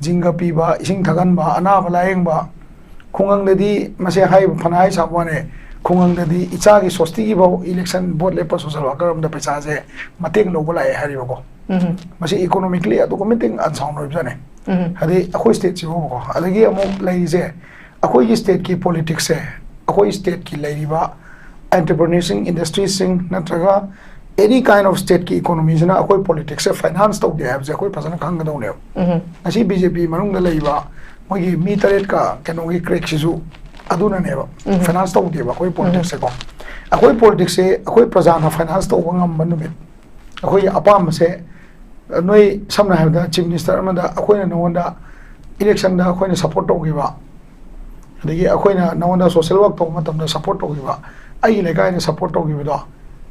ꯖꯤꯡꯒ ꯄꯤꯕ, ꯏꯁꯤꯡ ꯊꯛꯍꯟꯕ, ꯑꯅꯥꯕ ꯂꯥꯌꯦꯡꯕ, ꯈꯨꯡꯒꯪꯗꯗꯤ ꯃꯁꯦ ꯍꯥꯏ, ꯐꯅ ꯍꯥꯏ ꯁꯥꯕ ꯋꯥꯅꯦ, ꯈꯨꯡꯒꯪꯗꯗꯤ ꯏꯆꯥꯒꯤ ꯁꯣꯁꯇꯤꯒꯤꯐꯥꯎ ꯏꯂꯦꯛꯁꯟ ꯚꯣꯠ ꯂꯦꯞꯄ ꯁꯣꯁꯦꯜ ꯋꯥꯀꯔ ꯑꯃꯗ ꯄꯩꯁꯥꯁꯦ ꯃꯇꯦꯡ ꯂꯧꯕ ꯂꯥꯛꯑꯦ ꯍꯥꯏꯔꯤꯕꯀꯣ꯫ ꯎꯝ꯫ ꯃꯁꯤ ꯏꯀꯣꯅꯣꯃꯤꯀꯦꯜꯂꯤ ꯑꯗꯨꯛꯀꯤ ꯃꯇꯤꯛ ꯑꯟꯁꯥꯎꯟ ꯑꯣꯏꯕꯖꯥꯠꯅꯦ꯫ ꯎꯝ꯫ ꯍꯥꯏꯗꯤ ꯑꯩꯈꯣꯏ ꯁ꯭ꯇꯦꯠꯁꯤꯕꯨꯕꯀꯣ꯫ ꯑꯗꯒꯤ ꯑꯃꯨꯛ ꯂꯩꯔꯤꯁꯦ ꯑꯩꯈꯣꯏꯒꯤ ꯁ꯭ꯇꯦꯠꯀꯤ ꯄꯣꯂꯤꯇꯤꯛꯁꯁꯦ, ꯑꯩꯈꯣꯏ ꯁ꯭ꯇꯦꯠꯀꯤ ꯂꯩꯔꯤꯕ ꯑꯦꯟꯇꯔꯄ꯭ꯔꯤꯅꯔꯁꯤꯡ, ꯏꯟꯗꯁꯇ꯭ꯔꯤꯁꯤꯡ ꯅꯠꯇ꯭ꯔꯒ ꯑꯦꯅꯤ ꯀꯥꯏꯟ ꯑꯣꯐ ꯁ꯭ꯇꯦꯠꯀꯤ ꯏꯀꯣꯅꯣꯃꯤꯁꯤꯅ ꯑꯩꯈꯣꯏ ꯄꯣꯂꯤꯇꯤꯛꯁꯁꯦ ꯐꯥꯏꯅꯥꯟꯁ ꯇꯧꯗꯦ ꯍꯥꯏꯕꯁꯦ ꯑꯩꯈꯣꯏ ꯐꯖꯅ ꯈꯪꯒꯗꯧꯅꯦꯕ꯫ ꯎꯝ꯫ ꯉꯁꯤ ꯕꯤ ꯖꯦ ꯄꯤ ꯃꯅꯨꯡꯗ ꯂꯩꯕ ꯃꯣꯏꯒꯤ ꯃꯤ ꯇꯔꯦꯠꯀ ꯀꯩꯅꯣꯒꯤ ꯀ꯭ꯔꯦꯛꯁꯤꯁꯨ ꯑꯗꯨꯅꯅꯦꯕ, ꯎꯝ꯫ ꯐꯥꯏꯅꯥꯟꯁ ꯇꯧꯗꯦꯕ ꯑꯩꯈꯣꯏ ꯎꯝ꯫ ꯄꯣꯂꯤꯇꯤꯛꯁꯁꯦꯀꯣ꯫ ꯑꯩꯈꯣꯏ ꯄꯣꯂꯤꯇꯤꯛꯁꯁꯦ ꯑꯩꯈꯣꯏ ꯄ꯭ꯔꯖꯥꯅ ꯐꯥꯏꯅꯥꯟꯁ ꯇꯧꯕ ꯉꯝꯕ ꯅꯨꯃꯤꯠ, ꯑꯩꯈꯣꯏꯒꯤ ꯑꯄꯥꯝꯕꯁꯦ, ꯅꯣꯏ ꯁꯝꯅ ꯍꯥꯏꯔꯕꯗ ꯆꯤꯐ ꯃꯤꯅꯤꯁꯇꯔ ꯑꯃꯗ ꯑꯩꯈꯣꯏꯅ ꯅꯉꯣꯟꯗ ꯏꯂꯦꯛꯁꯟꯗ ꯑꯩꯈꯣꯏꯅ ꯁꯞꯄꯣꯔꯠ ꯇꯧꯈꯤꯕ, ꯑꯗꯒꯤ ꯑꯩꯈꯣꯏꯅ ꯅꯉꯣꯟꯗ ꯁꯣꯁꯦꯜ ꯋꯥꯔꯛ ꯇꯧꯕ ꯃꯇꯝꯗ ꯁꯞꯄꯣꯔꯠ ꯇꯧꯈꯤꯕ, ꯑꯩꯒꯤ ꯂꯩꯀꯥꯏꯅ ꯁꯞꯄꯣꯔꯠ ꯇꯧꯈꯤꯕꯗꯣ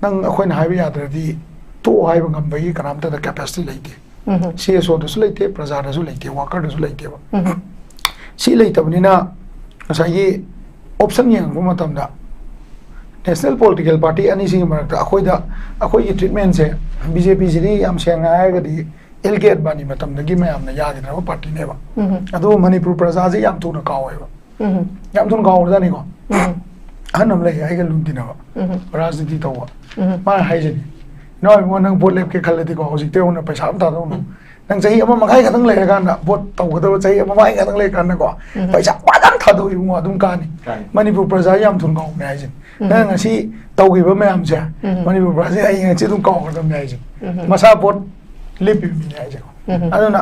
ꯅꯪ ꯑꯩꯈꯣꯏꯅ ꯍꯥꯏꯕ ꯌꯥꯗ꯭ꯔꯗꯤ ꯇꯣꯛꯑꯣ ꯍꯥꯏꯕ ꯉꯝꯕꯒꯤ ꯀꯅꯥꯝꯇꯗ ꯀꯦꯄꯦꯁꯤꯇꯤ ꯂꯩꯇꯦ꯫ ꯎꯝ꯫ ꯁꯤ ꯑꯦꯁ ꯑꯣꯗꯁꯨ ꯂꯩꯇꯦ, ꯄ꯭ꯔꯖꯥꯗꯁꯨ ꯂꯩꯇꯦ, ꯋꯥꯀꯔꯗꯁꯨ ꯂꯩꯇꯦꯕ꯫ ꯎꯝ꯫ ꯁꯤ ꯂꯩꯇꯕꯅꯤꯅ ꯉꯁꯥꯏꯒꯤ ꯑꯣꯞꯁꯟ ꯌꯦꯡꯉꯛꯄ ꯃꯇꯝꯗ ꯅꯦꯁꯅꯦꯜ ꯄꯣꯂꯤꯇꯤꯀꯦꯜ ꯄꯥꯔꯇꯤ ꯑꯅꯤꯁꯤꯒꯤ ꯃꯔꯛꯇ ꯑꯩꯈꯣꯏꯗ, ꯑꯩꯈꯣꯏꯒꯤ ꯇ꯭ꯔꯤꯠꯃꯦꯟꯁꯦ, ꯕꯤ ꯖꯦ ꯄꯤꯁꯤꯗꯤ ꯌꯥꯝ ꯁꯦꯡꯅ ꯍꯥꯏꯔꯒꯗꯤ ꯑꯦꯜ ꯀꯦ ꯑꯗꯕꯥꯅꯤ ꯃꯇꯝꯗꯒꯤ ꯃꯌꯥꯝꯅ ꯌꯥꯈꯤꯗ꯭ꯔꯕ ꯄꯥꯔꯇꯤꯅꯦꯕ꯫ ꯎꯝ꯫ ꯑꯗꯨꯕꯨ ꯃꯅꯤꯄꯨꯔ ꯄ꯭ꯔꯖꯥꯁꯦ ꯌꯥꯝ ꯊꯨꯅ ꯀꯥꯎꯋꯦꯕ꯫ ꯎꯝ꯫ ꯌꯥꯝ ꯊꯨꯅ ꯀꯥꯎꯈ꯭ꯔꯖꯥꯠꯅꯤꯀꯣ꯫ ꯎꯝ꯫ ꯑꯍꯟ ꯑꯃ ꯂꯩ ꯑꯩꯒ ꯂꯨꯝ ꯇꯤꯟꯅꯕ, ꯎꯝ꯫ ꯔꯥꯖꯅꯤꯇꯤ ꯇꯧꯕ꯫ ꯎꯝ꯫ ꯃꯥꯅ ꯍꯥꯏꯁꯤꯅꯤ, "ꯏꯅꯥꯎ ꯏꯕꯨꯡꯉꯣ, ꯅꯪ ꯚꯣꯠ ꯂꯦꯞꯀꯦ ꯈꯜꯂꯗꯤꯀꯣ, ꯍꯧꯖꯤꯛꯇꯩ ꯍꯧꯅ ꯄꯩꯁꯥ ꯑꯃ ꯊꯥꯗꯧꯅꯨ꯫ ꯎꯝ꯫ ꯅꯪ ꯆꯍꯤ ꯑꯃ ꯃꯈꯥꯏ ꯈꯛꯇꯪ ꯂꯩꯔꯀꯥꯟꯗ, ꯚꯣꯠ ꯇꯧꯒꯗꯕ ꯆꯍꯤ ꯑꯃ ꯃꯈꯥꯏ ꯈꯛꯇꯪ ꯂꯩꯔꯀꯥꯟꯗꯀꯣ, ꯎꯝ꯫ ꯄꯩꯁꯥ ꯐꯖꯅ ꯊꯥꯗꯧ ꯏꯕꯨꯡꯉꯣ, ꯑꯗꯨꯝ ꯀꯥꯅꯤ"꯫ ꯀꯥꯅꯤ꯫ ꯃꯅꯤꯄꯨꯔ ꯄ꯭ꯔꯖꯥ ꯌꯥꯝ ꯊꯨꯅ ꯀꯥꯎꯕꯅꯦ ꯍꯥꯏꯁꯤꯅꯤ꯫ ꯎꯝ꯫ ꯅꯪ ꯉꯁꯤ ꯇꯧꯈꯤꯕ ꯃꯌꯥꯝꯁꯦ, ꯎꯝ꯫ ꯃꯅꯤꯄꯨꯔ ꯄ꯭ꯔꯖꯥ ꯍꯌꯦꯡ ꯍꯪꯆꯤꯠ ꯑꯗꯨꯝ ꯀꯥꯎꯒꯗꯕꯅꯦ ꯍꯥꯏꯁꯤꯅꯤ꯫ ꯎꯝ꯫ ꯃꯁꯥ ꯚꯣꯠ ꯂꯦꯞꯄꯤꯕ ꯃꯤꯅꯦ ꯍꯥꯏꯁꯦꯀꯣ꯫ ꯎꯝ꯫ ꯑꯗꯨꯅ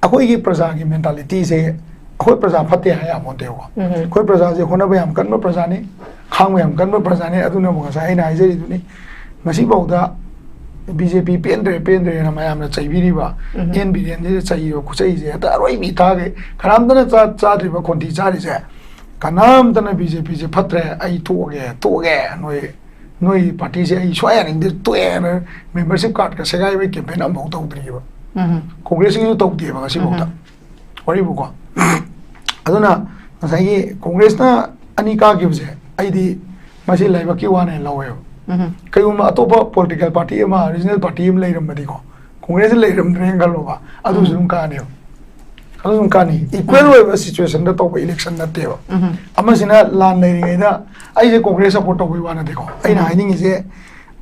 ꯑꯩꯈꯣꯏꯒꯤ ꯄ꯭ꯔꯖꯥꯒꯤ ꯃꯦꯟꯇꯥꯂꯤꯇꯤꯁꯦ, ꯑꯩꯈꯣꯏ ꯄ꯭ꯔꯖꯥ ꯐꯠꯇꯦ ꯍꯥꯏ ꯌꯥꯄꯣꯟꯇꯦꯕꯀꯣ꯫ ꯎꯝ꯫ ꯑꯩꯈꯣꯏ ꯄ꯭ꯔꯖꯥꯁꯦ ꯍꯣꯠꯅꯕ ꯌꯥꯝ ꯀꯟꯕ ꯄ꯭ꯔꯖꯥꯅꯤ, ꯈꯥꯡꯕ ꯌꯥꯝ ꯀꯟꯕ ꯄ꯭ꯔꯖꯥꯅꯤ꯫ ꯑꯗꯨꯅꯕꯨ ꯉꯁꯥꯏ ꯑꯩꯅ ꯍꯥꯏꯖꯔꯤꯗꯨꯅꯤ, ꯉꯁꯤꯐꯥꯎꯗ ꯕꯤ ꯖꯦ ꯄꯤ ꯄꯦꯟꯗ꯭ꯔꯦ, ꯄꯦꯟꯗ꯭ꯔꯦꯅ ꯃꯌꯥꯝꯅ ꯆꯩꯕꯤꯔꯤꯕ, ꯎꯝ꯫ ꯑꯦꯟ ꯕꯤꯔꯦꯟꯁꯤꯗ ꯆꯩꯔꯤꯕ ꯈꯨꯆꯩꯁꯦ ꯍꯦꯛꯇ ꯑꯔꯣꯏꯕꯤ ꯊꯥꯈꯩ꯫ ꯀꯅꯥꯝꯇꯅ ꯆꯥ-, ꯆꯥꯗ꯭ꯔꯤꯕ ꯈꯣꯟꯊꯤ ꯆꯥꯔꯤꯁꯦ, ꯀꯅꯥꯝꯇꯅ ꯕꯤ ꯖꯦ ꯄꯤꯁꯦ ꯐꯠꯇ꯭ꯔꯦ, ꯑꯩ ꯇꯣꯛꯑꯒꯦ, ꯇꯣꯛꯑꯒꯦ, ꯅꯣꯏ ꯅꯣꯏ ꯄꯥꯔꯇꯤꯁꯦ ꯑꯩ ꯁꯨꯡꯌꯥ ꯌꯥꯅꯤꯡꯗꯦ, ꯇꯣꯛꯑꯦꯅ ꯃꯦꯝꯕꯔꯁꯤꯞ ꯀꯥꯔꯠꯀ ꯁꯦꯒꯥꯏꯕꯒꯤ ꯀꯦꯝꯄꯦꯟ ꯑꯃꯐꯥꯎ ꯇꯧꯗ꯭ꯔꯤꯑꯕ꯫ ꯎꯝ꯫ ꯀꯣꯡꯒ꯭ꯔꯦꯁꯀꯤꯁꯨ ꯇꯧꯗꯦꯕ ꯉꯁꯤꯐꯥꯎꯗ꯫ ꯎꯝ꯫ ꯋꯥꯔꯤꯕꯨꯀꯣ꯫ ꯑꯗꯨꯅ ꯉꯁꯥꯏꯒꯤ ꯀꯣꯡꯒ꯭ꯔꯦꯁꯅ ꯑꯅꯤ ꯀꯥꯈꯤꯕꯁꯦ ꯑꯩꯗꯤ ꯃꯁꯤ ꯂꯥꯏꯕꯛꯀꯤ ꯋꯥꯅꯦꯅ ꯂꯧꯋꯦꯕ꯫ ꯎꯝ꯫ ꯀꯩꯒꯨꯝꯕ ꯑꯇꯣꯞꯄ ꯄꯣꯂꯤꯇꯤꯀꯦꯜ ꯄꯥꯔꯇꯤ ꯑꯃ, ꯔꯤꯖꯅꯦꯜ ꯄꯥꯔꯇꯤ ꯑꯃ ꯂꯩꯔꯝꯕꯗꯤꯀꯣ, ꯀꯣꯡꯒ꯭ꯔꯦꯁꯇ ꯂꯩꯔꯝꯗ꯭ꯔꯦꯅ ꯈꯜꯂꯣꯕ, ꯑꯗꯨꯁꯨ ꯎꯝ꯫ ꯑꯗꯨꯝ ꯀꯥꯅꯦꯕ꯫ ꯑꯗꯨꯝ ꯀꯥꯅꯤ꯫ ꯏꯀ꯭ꯋꯦꯜ ꯎꯝ꯫ ꯑꯣꯏꯕ ꯁꯤꯆꯨꯋꯦꯁꯟꯗ ꯇꯧꯕ ꯏꯂꯦꯛꯁꯟ ꯅꯠꯇꯦꯕ꯫ ꯎꯝ꯫ ꯑꯃꯁꯤꯅ ꯂꯥꯟ ꯂꯩꯔꯤꯉꯩꯗ ꯑꯩꯁꯦ ꯀꯣꯡꯒ꯭ꯔꯦꯁ ꯁꯞꯄꯣꯔꯠ ꯇꯧꯕꯩ ꯋꯥ ꯅꯠꯇꯦꯀꯣ꯫ ꯑꯩꯅ ꯎꯝ꯫ ꯍꯥꯏꯅꯤꯡꯉꯤꯁꯦ,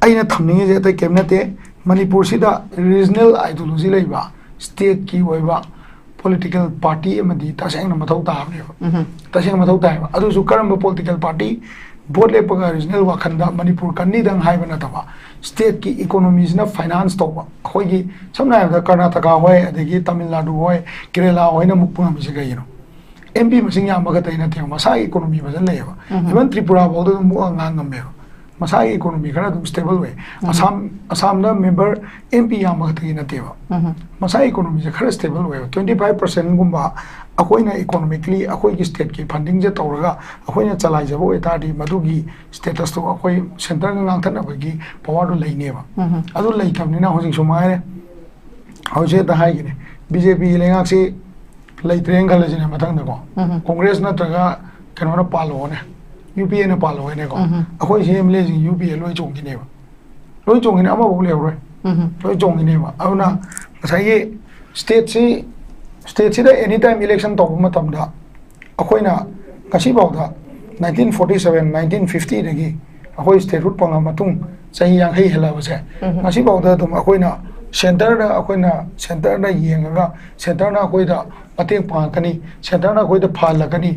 ꯑꯩꯅ ꯊꯝꯅꯤꯡꯉꯤꯁꯦ ꯑꯇꯩ ꯀꯩꯝ ꯅꯠꯇꯦ꯫ ꯃꯅꯤꯄꯨꯔꯁꯤꯗ ꯔꯤꯖꯅꯦꯜ ꯑꯥꯏꯗꯤꯌꯣꯂꯣꯖꯤ ꯂꯩꯕ, ꯁ꯭ꯇꯦꯠꯀꯤ ꯑꯣꯏꯕ ꯄꯣꯂꯤꯇꯤꯀꯦꯜ ꯄꯥꯔꯇꯤ ꯑꯃꯗꯤ ꯇꯁꯦꯡꯅ ꯃꯊꯧ ꯇꯥꯕꯅꯦꯕ꯫ ꯎꯝ꯫ ꯇꯁꯦꯡꯅ ꯃꯊꯧ ꯇꯥꯏꯕ꯫ ꯑꯗꯨꯁꯨ ꯀꯔꯝꯕ ꯄꯣꯂꯤꯇꯤꯀꯦꯜ ꯄꯥꯔꯇꯤ ꯚꯣꯠ ꯂꯦꯞꯄꯒ ꯔꯤꯖꯅꯦꯜ ꯋꯥꯈꯜꯗ ꯃꯅꯤꯄꯨꯔ ꯀꯟꯅꯤꯗꯪ ꯍꯥꯏꯕ ꯅꯠꯇꯕ, ꯁ꯭ꯇꯦꯠꯀꯤ ꯏꯀꯣꯅꯣꯃꯤꯁꯤꯅ ꯐꯥꯏꯅꯥꯟꯁ ꯇꯧꯕ꯫ ꯑꯩꯈꯣꯏꯒꯤ ꯁꯝꯅ ꯍꯥꯏꯔꯕꯗ ꯀꯔꯅꯥꯇꯀꯥ ꯍꯣꯏ, ꯑꯗꯒꯤ ꯇꯥꯃꯤꯜ ꯅꯥꯗꯨ ꯍꯣꯏ, ꯀꯦꯔꯦꯂꯥ ꯍꯣꯏꯅ ꯃꯨꯛꯄ ꯉꯝꯃꯤꯁꯦ ꯀꯩꯒꯤꯅꯣ? ꯑꯦꯝ ꯄꯤ ꯃꯁꯤꯡ ꯌꯥꯝꯕ ꯈꯛꯇꯒꯤ ꯅꯠꯇꯦꯕ, ꯃꯁꯥꯒꯤ ꯏꯀꯣꯅꯣꯃꯤ ꯐꯖꯅ ꯂꯩꯌꯦꯕ꯫ ꯎꯝ꯫ ꯏꯚꯟ ꯇ꯭ꯔꯤꯄꯨꯔꯥ ꯐꯥꯎꯗ ꯑꯗꯨꯝ ꯃꯨꯛꯑ ꯉꯥꯡ ꯉꯝꯃꯦꯕ꯫ ꯃꯁꯥꯒꯤ ꯏꯀꯣꯅꯣꯃꯤ ꯈꯔ ꯑꯗꯨꯝ ꯁ꯭ꯇꯦꯕꯜ ꯑꯣꯏ꯫ ꯎꯝ꯫ ꯑꯁꯥꯝ, ꯑꯁꯥꯝꯗ ꯃꯦꯝꯕꯔ ꯑꯦꯝ ꯄꯤ ꯌꯥꯝꯕ ꯈꯛꯇꯒꯤ ꯅꯠꯇꯦꯕ꯫ ꯎꯝ꯫ ꯃꯁꯥꯒꯤ ꯏꯀꯣꯅꯣꯃꯤꯁꯦ ꯈꯔ ꯁ꯭ꯇꯦꯕꯜ ꯑꯣꯏꯌꯦꯕ꯫ ꯇ꯭ꯋꯦꯟꯇꯤ ꯐꯥꯏꯚ ꯄꯥꯔꯁꯦꯟꯒꯨꯝꯕ ꯑꯩꯈꯣꯏꯅ ꯏꯀꯣꯅꯣꯃꯤꯀꯂꯤ ꯑꯩꯈꯣꯏꯒꯤ ꯁ꯭ꯇꯦꯠꯀꯤ ꯐꯟꯗꯤꯡꯁꯦ ꯇꯧꯔꯒ ꯑꯩꯈꯣꯏꯅ ꯆꯂꯥꯏꯖꯕ ꯑꯣꯏꯇꯥꯔꯗꯤ ꯃꯗꯨꯒꯤ ꯁ꯭ꯇꯦꯇꯁꯇꯣ ꯑꯩꯈꯣꯏ ꯁꯦꯟꯇꯔꯒ ꯉꯥꯛꯊꯠꯅꯕꯒꯤ ꯄꯋꯥꯔꯗꯣ ꯂꯩꯅꯦꯕ꯫ ꯎꯝ꯫ ꯑꯗꯨ ꯂꯩꯇꯕꯅꯤꯅ ꯍꯧꯖꯤꯛꯁꯨ ꯃꯉꯥꯏꯔꯦ꯫ ꯍꯧꯖꯤꯛ ꯍꯦꯛꯇ ꯍꯥꯏꯒꯦꯅꯦ, ꯕꯤ ꯖꯦ ꯄꯤꯒꯤ ꯂꯩꯉꯥꯛꯁꯤ ꯂꯩꯇ꯭ꯔꯦꯅ ꯈꯜꯂꯁꯤꯅꯦ, ꯃꯊꯪꯗꯀꯣ, ꯎꯝ꯫ ꯀꯣꯡꯒ꯭ꯔꯦꯁ ꯅꯠꯇ꯭ꯔꯒ ꯀꯩꯅꯣꯅ ꯄꯥꯜꯂꯣꯅꯦ, ꯌꯨ ꯄꯤ ꯑꯦꯅ ꯄꯥꯜꯂꯣꯅꯦꯀꯣ, ꯎꯝ꯫ ꯑꯩꯈꯣꯏ ꯁꯤ ꯑꯦꯝ ꯑꯦꯜ ꯑꯦꯁꯤꯡ ꯌꯨ ꯄꯤ ꯑꯦ ꯂꯣꯏ ꯆꯣꯡꯈꯤꯅꯦꯕ, ꯂꯣꯏ ꯆꯣꯡꯈꯤꯅꯤ, ꯑꯃꯐꯥꯎ ꯂꯩꯍꯧꯔꯣꯏ, ꯎꯝ꯫ ꯂꯣꯏ ꯆꯣꯡꯈꯤꯅꯦꯕ꯫ ꯑꯗꯨꯅ ꯉꯁꯥꯏꯒꯤ ꯁ꯭ꯇꯦꯠꯁꯤ, ꯁ꯭ꯇꯦꯠꯁꯤꯗ ꯑꯦꯅꯤ ꯇꯥꯏꯝ ꯏꯂꯦꯛꯁꯟ ꯇꯧꯕ ꯃꯇꯝꯗ ꯑꯩꯈꯣꯏꯅ ꯉꯁꯤꯐꯥꯎꯗ, nineteen forty seven, nineteen fifty ꯗꯒꯤ ꯑꯩꯈꯣꯏ ꯁ꯭ꯇꯦꯠꯍꯨꯗ ꯐꯪꯉ ꯃꯇꯨꯡ ꯆꯍꯤ ꯌꯥꯡꯈꯩ ꯍꯦꯜꯂꯛꯑꯕꯁꯦ, ꯎꯝ꯫ ꯉꯁꯤꯐꯥꯎꯗ ꯑꯗꯨꯝ ꯑꯩꯈꯣꯏꯅ ꯁꯦꯟꯇꯔꯗ, ꯑꯩꯈꯣꯏꯅ ꯁꯦꯟꯇꯔꯗ ꯌꯦꯡꯉꯒ ꯁꯦꯟꯇꯔꯅ ꯑꯩꯈꯣꯏꯗ ꯃꯇꯦꯡ ꯄꯥꯡꯉꯛꯀꯅꯤ, ꯁꯦꯟꯇꯔꯅ ꯑꯩꯈꯣꯏꯗ ꯐꯍꯜꯂꯛꯀꯅꯤ꯫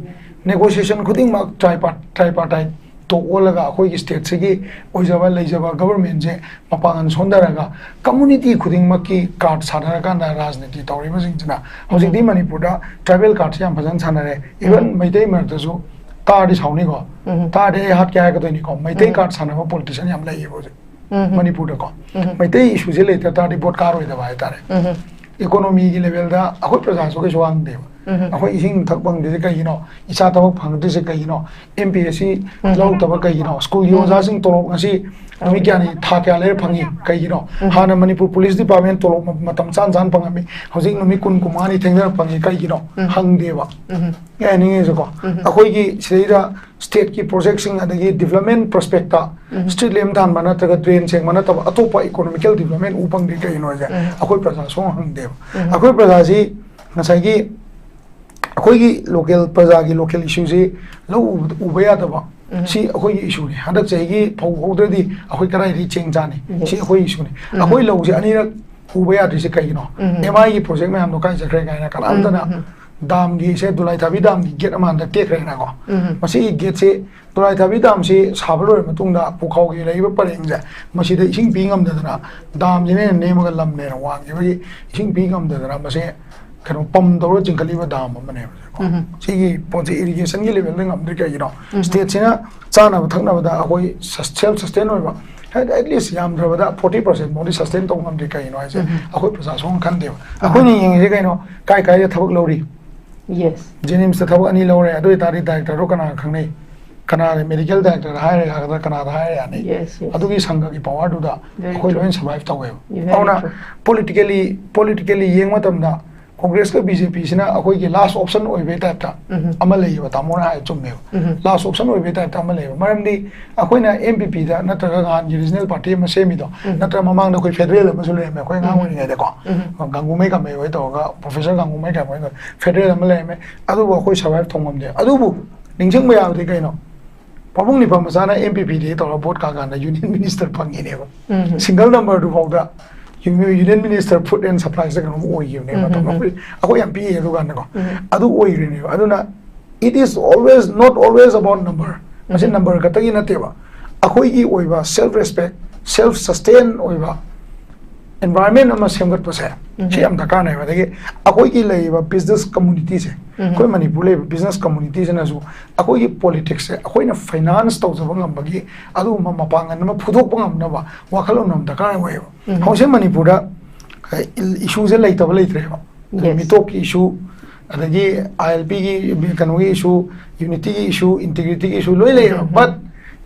ꯅꯦꯒꯣꯁꯤꯌꯦꯁꯟ ꯈꯨꯗꯤꯡꯃꯛ ꯇ꯭ꯔꯥꯏꯄꯥꯔ-, ꯇ꯭ꯔꯥꯏꯄꯥꯔꯇꯥꯏꯠ ꯇꯣꯛ ꯑꯣꯜꯂꯒ ꯑꯩꯈꯣꯏꯒꯤ ꯁ꯭ꯇꯦꯠꯁꯤꯒꯤ ꯑꯣꯏꯖꯕ ꯂꯩꯖꯕ ꯒꯕꯔꯃꯦꯟꯁꯦ ꯃꯄꯥꯡꯒꯜ ꯁꯣꯟꯊꯔꯒ ꯀꯝꯃꯨꯅꯤꯇꯤ ꯈꯨꯗꯤꯡꯃꯛꯀꯤ ꯀꯥꯔꯗ ꯁꯥꯟꯅꯔꯀꯥꯟꯗ ꯔꯥꯖꯅꯤꯇꯤ ꯇꯧꯔꯤꯕꯁꯤꯡꯁꯤꯅ ꯍꯧꯖꯤꯛꯇꯤ ꯎꯝ꯫ ꯃꯅꯤꯄꯨꯔꯗ ꯇ꯭ꯔꯥꯏꯕꯦꯜ ꯀꯥꯔꯗꯁꯦ ꯌꯥꯝ ꯐꯖꯅ ꯁꯥꯟꯅꯔꯦ꯫ ꯏꯚꯟ ꯎꯝ꯫ ꯃꯩꯇꯩ ꯃꯔꯛꯇꯁꯨ, ꯇꯥꯔꯗꯤ ꯁꯥꯎꯅꯤꯀꯣ, ꯎꯝ꯫ ꯇꯥꯔꯗꯤ ꯑꯩ ꯍꯥꯠꯀꯦ ꯍꯥꯏꯔꯛꯀꯗꯣꯏꯅꯤꯀꯣ, ꯃꯩꯇꯩ ꯎꯝ꯫ ꯀꯥꯔꯗ ꯁꯥꯟꯅꯕ ꯄꯣꯂꯤꯇꯤꯁꯤꯌꯥꯟ ꯌꯥꯝ ꯂꯩꯌꯦꯕ ꯍꯧꯖꯤꯛ ꯎꯝ꯫ ꯃꯅꯤꯄꯨꯔꯗꯀꯣ꯫ ꯎꯝ꯫ ꯃꯩꯇꯩ ꯏꯁꯨꯁꯦ ꯂꯩꯇ ꯇꯥꯔꯗꯤ ꯚꯣꯠ ꯀꯥꯔꯣꯏꯗꯕ ꯍꯥꯏꯇꯥꯔꯦ꯫ ꯎꯝ꯫ ꯏꯀꯣꯅꯣꯃꯤꯒꯤ ꯂꯦꯚꯦꯜꯗ ꯑꯩꯈꯣꯏ ꯄ꯭ꯔꯖꯥꯁꯨ ꯀꯩꯁꯨ ꯋꯥꯡꯗꯦꯕ꯫ ꯎꯝ꯫ ꯑꯩꯈꯣꯏ ꯏꯁꯤꯡ ꯊꯛ ꯐꯪꯗ꯭ꯔꯤꯁꯦ ꯀꯩꯒꯤꯅꯣ? ꯏꯆꯥ ꯊꯕꯛ ꯐꯪꯗ꯭ꯔꯤꯁꯦ ꯀꯩꯒꯤꯅꯣ? ꯑꯦꯝ ꯄꯤ ꯑꯦꯁ ꯁꯤ ꯎꯝ꯫ ꯂꯧꯔꯛꯇꯕ ꯀꯩꯒꯤꯅꯣ? ꯁ꯭ꯀꯨꯜꯒꯤ ꯎꯝ꯫ ꯑꯣꯖꯥꯁꯤꯡ ꯇꯣꯂꯣꯞ ꯉꯁꯤ ꯅꯨꯃꯤꯠ ꯀꯌꯥꯅꯤ, ꯊꯥ ꯀꯌꯥ ꯂꯩꯔ ꯐꯪꯉꯤ? ꯀꯩꯒꯤꯅꯣ? ꯎꯝ꯫ ꯍꯥꯟꯅ ꯃꯅꯤꯄꯨꯔ ꯄꯨꯂꯤꯁ ꯗꯤꯄꯥꯔꯠꯃꯦꯟ ꯇꯣꯂꯣꯞ ꯃ-, ꯃꯇꯝ ꯆꯥꯅ ꯆꯥꯅ ꯐꯪꯉꯝꯃꯤ, ꯍꯧꯖꯤꯛ ꯅꯨꯃꯤꯠ ꯀꯨꯟ, ꯀꯨꯟꯃꯉꯥꯅꯤ ꯊꯦꯡꯊꯔ ꯐꯪꯉꯤ, ꯀꯩꯒꯤꯅꯣ? ꯎꯝ꯫ ꯍꯪꯗꯦꯕ꯫ ꯎꯝ꯫ ꯑꯩ ꯍꯥꯏꯅꯤꯡꯉꯤꯁꯦꯀꯣ, ꯎꯝ꯫ ꯑꯩꯈꯣꯏꯒꯤ ꯁꯤꯗꯩꯗ ꯁ꯭ꯇꯦꯠꯀꯤ ꯄ꯭ꯔꯣꯖꯦꯛꯁꯤꯡ, ꯑꯗꯒꯤ ꯗꯤꯕ꯭ꯂꯞꯃꯦꯟ ꯄ꯭ꯔꯣꯁꯄꯦꯛꯇ ꯎꯝ꯫ ꯁ꯭ꯇ꯭ꯔꯤꯠ ꯂꯦꯝ ꯊꯥꯟꯕ ꯅꯠꯇ꯭ꯔꯒ ꯗ꯭ꯔꯦꯟ ꯁꯦꯡꯕ ꯅꯠꯇꯕ ꯑꯇꯣꯞꯄ ꯏꯀꯣꯅꯣꯃꯤꯀꯦꯜ ꯗꯤꯕ꯭ꯂꯞꯃꯦꯟ ꯎ ꯐꯪꯗ꯭ꯔꯤ ꯀꯩꯒꯤꯅꯣ ꯍꯥꯏꯁꯦ ꯎꯝ꯫ ꯑꯩꯈꯣꯏ ꯄ꯭ꯔꯖꯥ ꯁꯨꯡꯍꯪ ꯍꯪꯗꯦꯕ꯫ ꯎꯝ꯫ ꯑꯩꯈꯣꯏ ꯄ꯭ꯔꯖꯥꯁꯤ ꯉꯁꯥꯏꯒꯤ ꯑꯩꯈꯣꯏꯒꯤ ꯂꯣꯀꯦꯜ ꯄ꯭ꯔꯖꯥꯒꯤ ꯂꯣꯀꯦꯜ ꯏꯁꯨꯁꯤ ꯂꯧ ꯎꯕ, ꯎꯕ ꯌꯥꯗꯕ, ꯎꯝ꯫ ꯁꯤ ꯑꯩꯈꯣꯏꯒꯤ ꯏꯁꯨꯅꯤ꯫ ꯍꯟꯗꯛ ꯆꯍꯤꯒꯤ ꯐꯧ ꯍꯧꯗ꯭ꯔꯗꯤ ꯑꯩꯈꯣꯏ ꯀꯗꯥꯏꯗꯒꯤ ꯆꯦꯡ ꯆꯥꯅꯤ? ꯌꯦꯁ꯫ ꯁꯤ ꯑꯩꯈꯣꯏ ꯏꯁꯨꯅꯤ꯫ ꯎꯝ꯫ ꯑꯩꯈꯣꯏ ꯂꯧꯁꯦ ꯑꯅꯤꯔꯛ ꯎꯕ ꯌꯥꯗ꯭ꯔꯤꯁꯦ ꯀꯩꯒꯤꯅꯣ? ꯎꯝ꯫ ꯑꯦꯝ ꯑꯥꯏꯒꯤ ꯄ꯭ꯔꯣꯖꯦꯛ ꯃꯌꯥꯝꯗꯣ ꯀꯥꯏ ꯆꯠꯈ꯭ꯔꯦ ꯀꯥꯏꯅ ꯀꯅꯥꯝꯇꯅ ꯎꯝ, ꯎꯝ꯫ ꯗꯥꯝꯒꯤꯁꯦ, ꯗꯨꯂꯥꯏꯊꯥꯕꯤ ꯗꯥꯝꯒꯤ ꯒꯦꯠ ꯑꯃ ꯍꯟꯗꯛ ꯇꯦꯛꯈ꯭ꯔꯦꯅꯀꯣ꯫ ꯎꯝ꯫ ꯃꯁꯤꯒꯤ ꯒꯦꯠꯁꯦ, ꯗꯨꯂꯥꯏꯊꯥꯕꯤ ꯗꯥꯝꯁꯤ ꯁꯥꯕ ꯂꯣꯏꯔ ꯃꯇꯨꯡꯗ ꯄꯨꯈꯥꯎꯒꯤ ꯂꯩꯔꯤꯕ ꯄꯔꯦꯡꯁꯦ, ꯃꯁꯤꯗ ꯏꯁꯤꯡ ꯄꯤ ꯉꯝꯗꯗꯅ, ꯗꯥꯝꯁꯤꯅ ꯍꯦꯟꯅ ꯅꯦꯝꯃꯒ ꯂꯝꯅ ꯍꯦꯟꯅ ꯋꯥꯡꯈꯤꯕꯒꯤ ꯏꯁꯤꯡ ꯄꯤ ꯉꯝꯗꯗꯅ ꯃꯁꯦ ꯀꯩꯅꯣ ꯄꯝ ꯇꯧꯔ ꯆꯤꯡꯈꯠꯂꯤꯕ ꯗꯥꯝ ꯑꯃꯅꯦꯕ꯫ ꯎꯝ꯫ ꯁꯤꯒꯤ ꯄꯣꯠꯁꯦ ꯏꯔꯤꯒꯦꯁꯟꯒꯤ ꯂꯦꯚꯦꯜꯗ ꯉꯝꯗ꯭ꯔꯤ ꯀꯩꯒꯤꯅꯣ? ꯎꯝ꯫ ꯁ꯭ꯇꯦꯠꯁꯤꯅ ꯆꯥꯅꯕ ꯊꯛꯅꯕꯗ ꯑꯩꯈꯣꯏ ꯁꯁ-, ꯁꯦꯜꯐ ꯁꯁꯇꯦꯟ ꯑꯣꯏꯕ, ꯍꯥꯏꯗꯤ ꯑꯦꯠꯂꯤꯁ ꯌꯥꯝꯗ꯭ꯔꯕꯗ ꯐꯣꯔꯇꯤ ꯄꯔꯁꯦꯟ ꯐꯥꯎꯗꯤ ꯁꯁꯇꯦꯟ ꯇꯧꯕ ꯉꯝꯗ꯭ꯔꯤ ꯀꯩꯒꯤꯅꯣ ꯍꯥꯏꯁꯦ ꯎꯝ꯫ ꯑꯩꯈꯣꯏ ꯄ꯭ꯔꯖꯥ ꯁꯨꯡꯈꯟ ꯈꯟꯗꯦꯕ꯫ ꯎꯝ꯫ ꯑꯩꯈꯣꯏꯅ ꯌꯦꯡꯉꯤꯁꯦ ꯀꯩꯅꯣ? ꯀꯥꯏ ꯀꯥꯏꯗ ꯊꯕꯛ ꯂꯧꯔꯤ? ꯌꯦꯁ꯫ ꯖꯦꯅꯤꯝꯁꯇ ꯊꯕꯛ ꯑꯅꯤ ꯂꯧꯔꯦ, ꯑꯗꯨ ꯑꯣꯏꯇꯥꯔꯗꯤ ꯗꯥꯏꯔꯦꯛꯇꯔꯗꯣ ꯀꯅꯥ ꯈꯪꯅꯩ? ꯀꯅꯥꯗ ꯃꯦꯗꯤꯀꯦꯜ ꯗꯥꯏꯔꯦꯛꯇꯔꯗ ꯍꯥꯏꯔꯦ ꯌꯥꯒꯗ꯭ꯔꯥ, ꯀꯅꯥꯗ ꯍꯥꯏꯔꯦ ꯌꯥꯅꯤ? Yes, yes. ꯑꯗꯨꯒꯤ ꯁꯪꯒꯒꯤ ꯄꯋꯥꯔꯗꯨꯗ Very ꯑꯩꯈꯣꯏ true. ꯂꯣꯏꯅ ꯁꯔꯚꯥꯏꯚ ꯇꯧꯋꯦꯕ꯫ Very ꯑꯗꯨꯅ true. ꯄꯣꯂꯤꯇꯤꯀꯦꯂꯤ ꯄꯣꯂꯤꯇꯤꯀꯦꯂꯤ ꯌꯦꯡꯕ ꯃꯇꯝꯗ ꯀꯣꯡꯒ꯭ꯔꯦꯁꯀ ꯕꯤ ꯖꯦ ꯄꯤꯁꯤꯅ ꯑꯩꯈꯣꯏꯒꯤ ꯂꯥꯁ ꯑꯣꯞꯁꯟ ꯑꯣꯏꯕꯒꯤ ꯇꯥꯏꯞꯇ ꯎꯝ. ꯑꯃ ꯂꯩꯌꯦꯕ, ꯇꯥꯃꯣꯅ ꯍꯥꯏ ꯆꯨꯝꯃꯦꯕ꯫ ꯎꯝ. ꯂꯥꯁ ꯑꯣꯞꯁꯟ ꯑꯣꯏꯕꯒꯤ ꯇꯥꯏꯞꯇ ꯑꯃ ꯂꯩꯌꯦꯕ꯫ ꯃꯔꯝꯗꯤ ꯑꯩꯈꯣꯏꯅ ꯑꯦꯝ ꯄꯤ ꯄꯤꯗ ꯅꯠꯇ꯭ꯔꯒ ꯅꯍꯥꯟꯒꯤ ꯔꯤꯖꯅꯦꯜ ꯄꯥꯔꯇꯤ ꯑꯃ ꯁꯦꯝꯃꯤꯗꯣ, ꯎꯝ. ꯅꯠꯇ꯭ꯔꯒ ꯃꯃꯥꯡꯗ ꯑꯩꯈꯣꯏ ꯐꯦꯗꯔꯦꯜ ꯑꯃꯁꯨ ꯂꯩꯔꯝꯃꯦ, ꯑꯩꯈꯣꯏ ꯑꯉꯥꯡ ꯎꯝ. ꯑꯣꯏꯔꯤꯉꯩꯗꯀꯣ꯫ ꯎꯝ. ꯒꯥꯡꯒꯨꯃꯩ ꯀꯥꯃꯩ ꯍꯣꯏ ꯇꯧꯔꯒ, ꯄ꯭ꯔꯣꯐꯦꯁꯔ ꯒꯥꯡꯒꯨꯃꯩ ꯀꯥꯃꯩ ꯍꯣꯏ ꯇꯧꯔꯒ ꯐꯦꯗꯔꯦꯜ ꯑꯃ ꯂꯩꯔꯝꯃꯦ꯫ ꯑꯗꯨꯕꯨ ꯑꯩꯈꯣꯏ ꯁꯔꯚꯥꯏꯚ ꯇꯧꯉꯝꯗꯦ꯫ ꯑꯗꯨꯕꯨ ꯅꯤꯡꯁꯤꯡꯕ ꯌꯥꯕꯗꯤ ꯀꯩꯅꯣ? ꯄꯥꯕꯨꯡ ꯅꯤꯄꯥ ꯃꯆꯥꯅ ꯑꯦꯝ ꯄꯤ ꯄꯤꯗꯒꯤ ꯇꯧꯔꯒ ꯚꯣꯠ ꯀꯥ ꯀꯥꯟꯗ ꯌꯨꯅꯤꯌꯟ ꯃꯤꯅꯤꯁꯇꯔ ꯐꯪꯉꯤꯅꯦꯕ꯫ ꯎꯝ. ꯁꯤꯡꯒꯜ ꯅꯝꯕꯔꯗꯨ ꯐꯥꯎꯗ ꯌꯨꯅꯤꯌꯟ ꯃꯤꯅꯤꯁꯇꯔ ꯐꯨꯗ ꯑꯦꯟ ꯁꯄ꯭ꯂꯥꯏꯁꯇ ꯀꯩꯅꯣꯝ ꯑꯣꯏꯈꯤꯕꯅꯦꯕ꯫ ꯎꯝ, ꯃꯇꯝ ꯎꯝ, ꯑꯩꯈꯣꯏ ꯑꯩꯈꯣꯏ ꯌꯥꯝ ꯄꯤꯛꯏ ꯑꯗꯨꯀꯥꯟꯗꯀꯣ꯫ ꯎꯝ. ꯑꯗꯨ ꯑꯣꯏꯈ꯭ꯔꯤꯅꯦꯕ꯫ ꯑꯗꯨꯅ it is always not always about number꯫ ꯃꯁꯤ ꯎꯝ. ꯅꯝꯕꯔ ꯈꯛꯇꯒꯤ ꯅꯠꯇꯦꯕ꯫ ꯑꯩꯈꯣꯏꯒꯤ ꯑꯣꯏꯕ ꯁꯦꯜꯐ ꯔꯦꯁꯄꯦꯛ, ꯁꯦꯜꯐ ꯁꯁꯇꯦꯟ ꯑꯣꯏꯕ ꯑꯦꯟꯚꯥꯏꯔꯟꯃꯦꯟ ꯑꯃ ꯁꯦꯝꯒꯠꯄꯁꯦ, ꯎꯝ. ꯁꯤ ꯌꯥꯝ ꯗꯔꯀꯥꯔꯅꯦꯕ꯫ ꯑꯗꯒꯤ ꯑꯩꯈꯣꯏꯒꯤ ꯂꯩꯔꯤꯕ ꯕꯤꯖꯤꯅꯦꯁ ꯀꯝꯃꯨꯅꯤꯇꯤꯁꯦ, ꯎꯝ. ꯑꯩꯈꯣꯏ ꯃꯅꯤꯄꯨꯔ ꯂꯩꯔꯤꯕ ꯕꯤꯖꯤꯅꯦꯁ ꯀꯝꯃꯨꯅꯤꯇꯤꯁꯤꯅꯁꯨ ꯑꯩꯈꯣꯏꯒꯤ ꯄꯣꯂꯤꯇꯤꯛꯁꯁꯦ ꯑꯩꯈꯣꯏꯅ ꯐꯥꯏꯅꯥꯟꯁ ꯇꯧꯖꯕ ꯉꯝꯕꯒꯤ ꯑꯗꯨꯒꯨꯝꯕ ꯃꯄꯥꯡꯒꯜ ꯑꯃ ꯐꯨꯗꯣꯛꯄ ꯉꯝꯅꯕ ꯋꯥꯈꯜꯂꯣꯟ ꯑꯃ ꯗꯔꯀꯥꯔ ꯑꯣꯏꯌꯦꯕ꯫ ꯎꯝ. ꯍꯧꯖꯤꯛ ꯃꯅꯤꯄꯨꯔꯗ ꯏꯁꯨꯁꯦ ꯂꯩꯇꯕ ꯂꯩꯇ꯭ꯔꯦꯕ꯫ Yes. ꯃꯤꯇꯣꯞꯀꯤ ꯏꯁꯨ, ꯑꯗꯒꯤ ꯑꯥꯏ ꯑꯦꯜ ꯄꯤꯒꯤ ꯀꯩꯅꯣꯒꯤ ꯏꯁꯨ, ꯌꯨꯅꯤꯇꯤꯒꯤ ꯏꯁꯨ, ꯏꯟꯇꯤꯒ꯭ꯔꯤꯇꯤꯒꯤ ꯏꯁꯨ ꯂꯣꯏ ꯂꯩꯌꯦꯕ꯫ ꯎꯝ. ꯕꯠ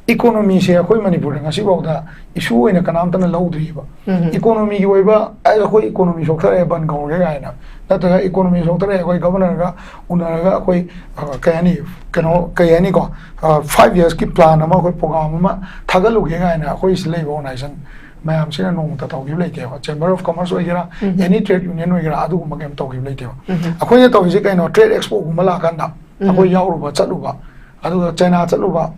ꯏꯀꯣꯅꯣꯃꯤꯁꯦ ꯑꯩꯈꯣꯏ ꯃꯅꯤꯄꯨꯔꯗ ꯉꯁꯤꯐꯥꯎꯗ ꯏꯁꯨ ꯑꯣꯏꯅ ꯀꯅꯥꯝꯇꯅ ꯂꯧꯗ꯭ꯔꯤꯕ꯫ ꯎꯝ. ꯏꯀꯣꯅꯣꯃꯤꯒꯤ ꯑꯣꯏꯕ, "ꯑꯩ, ꯑꯩꯈꯣꯏ ꯏꯀꯣꯅꯣꯃꯤ ꯁꯣꯛꯊꯔꯛꯑꯦ, ꯕꯟ ꯀꯧꯔꯒꯦ" ꯀꯥꯏꯅ, ꯅꯠꯇ꯭ꯔꯒ "ꯏꯀꯣꯅꯣꯃꯤ ꯁꯣꯛꯊꯔꯛꯑꯦ, ꯑꯩꯈꯣꯏ ꯒꯚꯔꯅꯔꯒ ꯎꯅꯔꯒ ꯑꯩꯈꯣꯏ, ꯑ, ꯀꯩ ꯍꯥꯏꯅꯤ, ꯀꯩꯅꯣ, ꯀꯩ ꯍꯥꯏꯅꯤꯀꯣ, ꯐꯥꯏꯚ ꯌꯔꯁꯀꯤ ꯄ꯭ꯂꯥꯟ ꯑꯃ, ꯑꯩꯈꯣꯏ ꯄ꯭ꯔꯣꯒ꯭ꯔꯥꯝ ꯑꯃ ꯊꯥꯒꯠꯂꯨꯒꯦ" ꯀꯥꯏꯅ ꯑꯩꯈꯣꯏ ꯁꯤ ꯂꯩꯕ ꯑꯣꯔꯒꯅꯥꯏꯖꯦꯁꯟ ꯃꯌꯥꯝꯁꯤꯅ ꯅꯣꯡꯃꯇ ꯇꯧꯈꯤꯕ ꯂꯩꯇꯦꯕ꯫ ꯆꯦꯝꯕꯔ ꯑꯣꯐ ꯀꯃꯔꯁ ꯑꯣꯏꯒꯦꯔꯥ, ꯎꯝ. ꯑꯦꯅꯤ ꯇ꯭ꯔꯦꯗ ꯌꯨꯅꯤꯌꯟ ꯑꯣꯏꯒꯦꯔꯥ, ꯑꯗꯨꯒꯨꯝꯕ ꯀꯩꯝ ꯇꯧꯈꯤꯕ ꯂꯩꯇꯦꯕ꯫ ꯎꯝ. ꯑꯩꯈꯣꯏꯅ ꯇꯧꯔꯤꯁꯦ ꯀꯩꯅꯣ? ꯇ꯭ꯔꯦꯗ ꯑꯦꯛꯁꯄꯣꯒꯨꯝꯕ ꯂꯥꯛꯑꯀꯥꯟꯗ ꯎꯝ. ꯑꯩꯈꯣꯏ ꯌꯥꯎꯔꯨꯕ ꯆꯠꯂꯨꯕ, ꯑꯗꯨꯒ ꯆꯥꯏꯅꯥ ꯆꯠꯂꯨꯕ,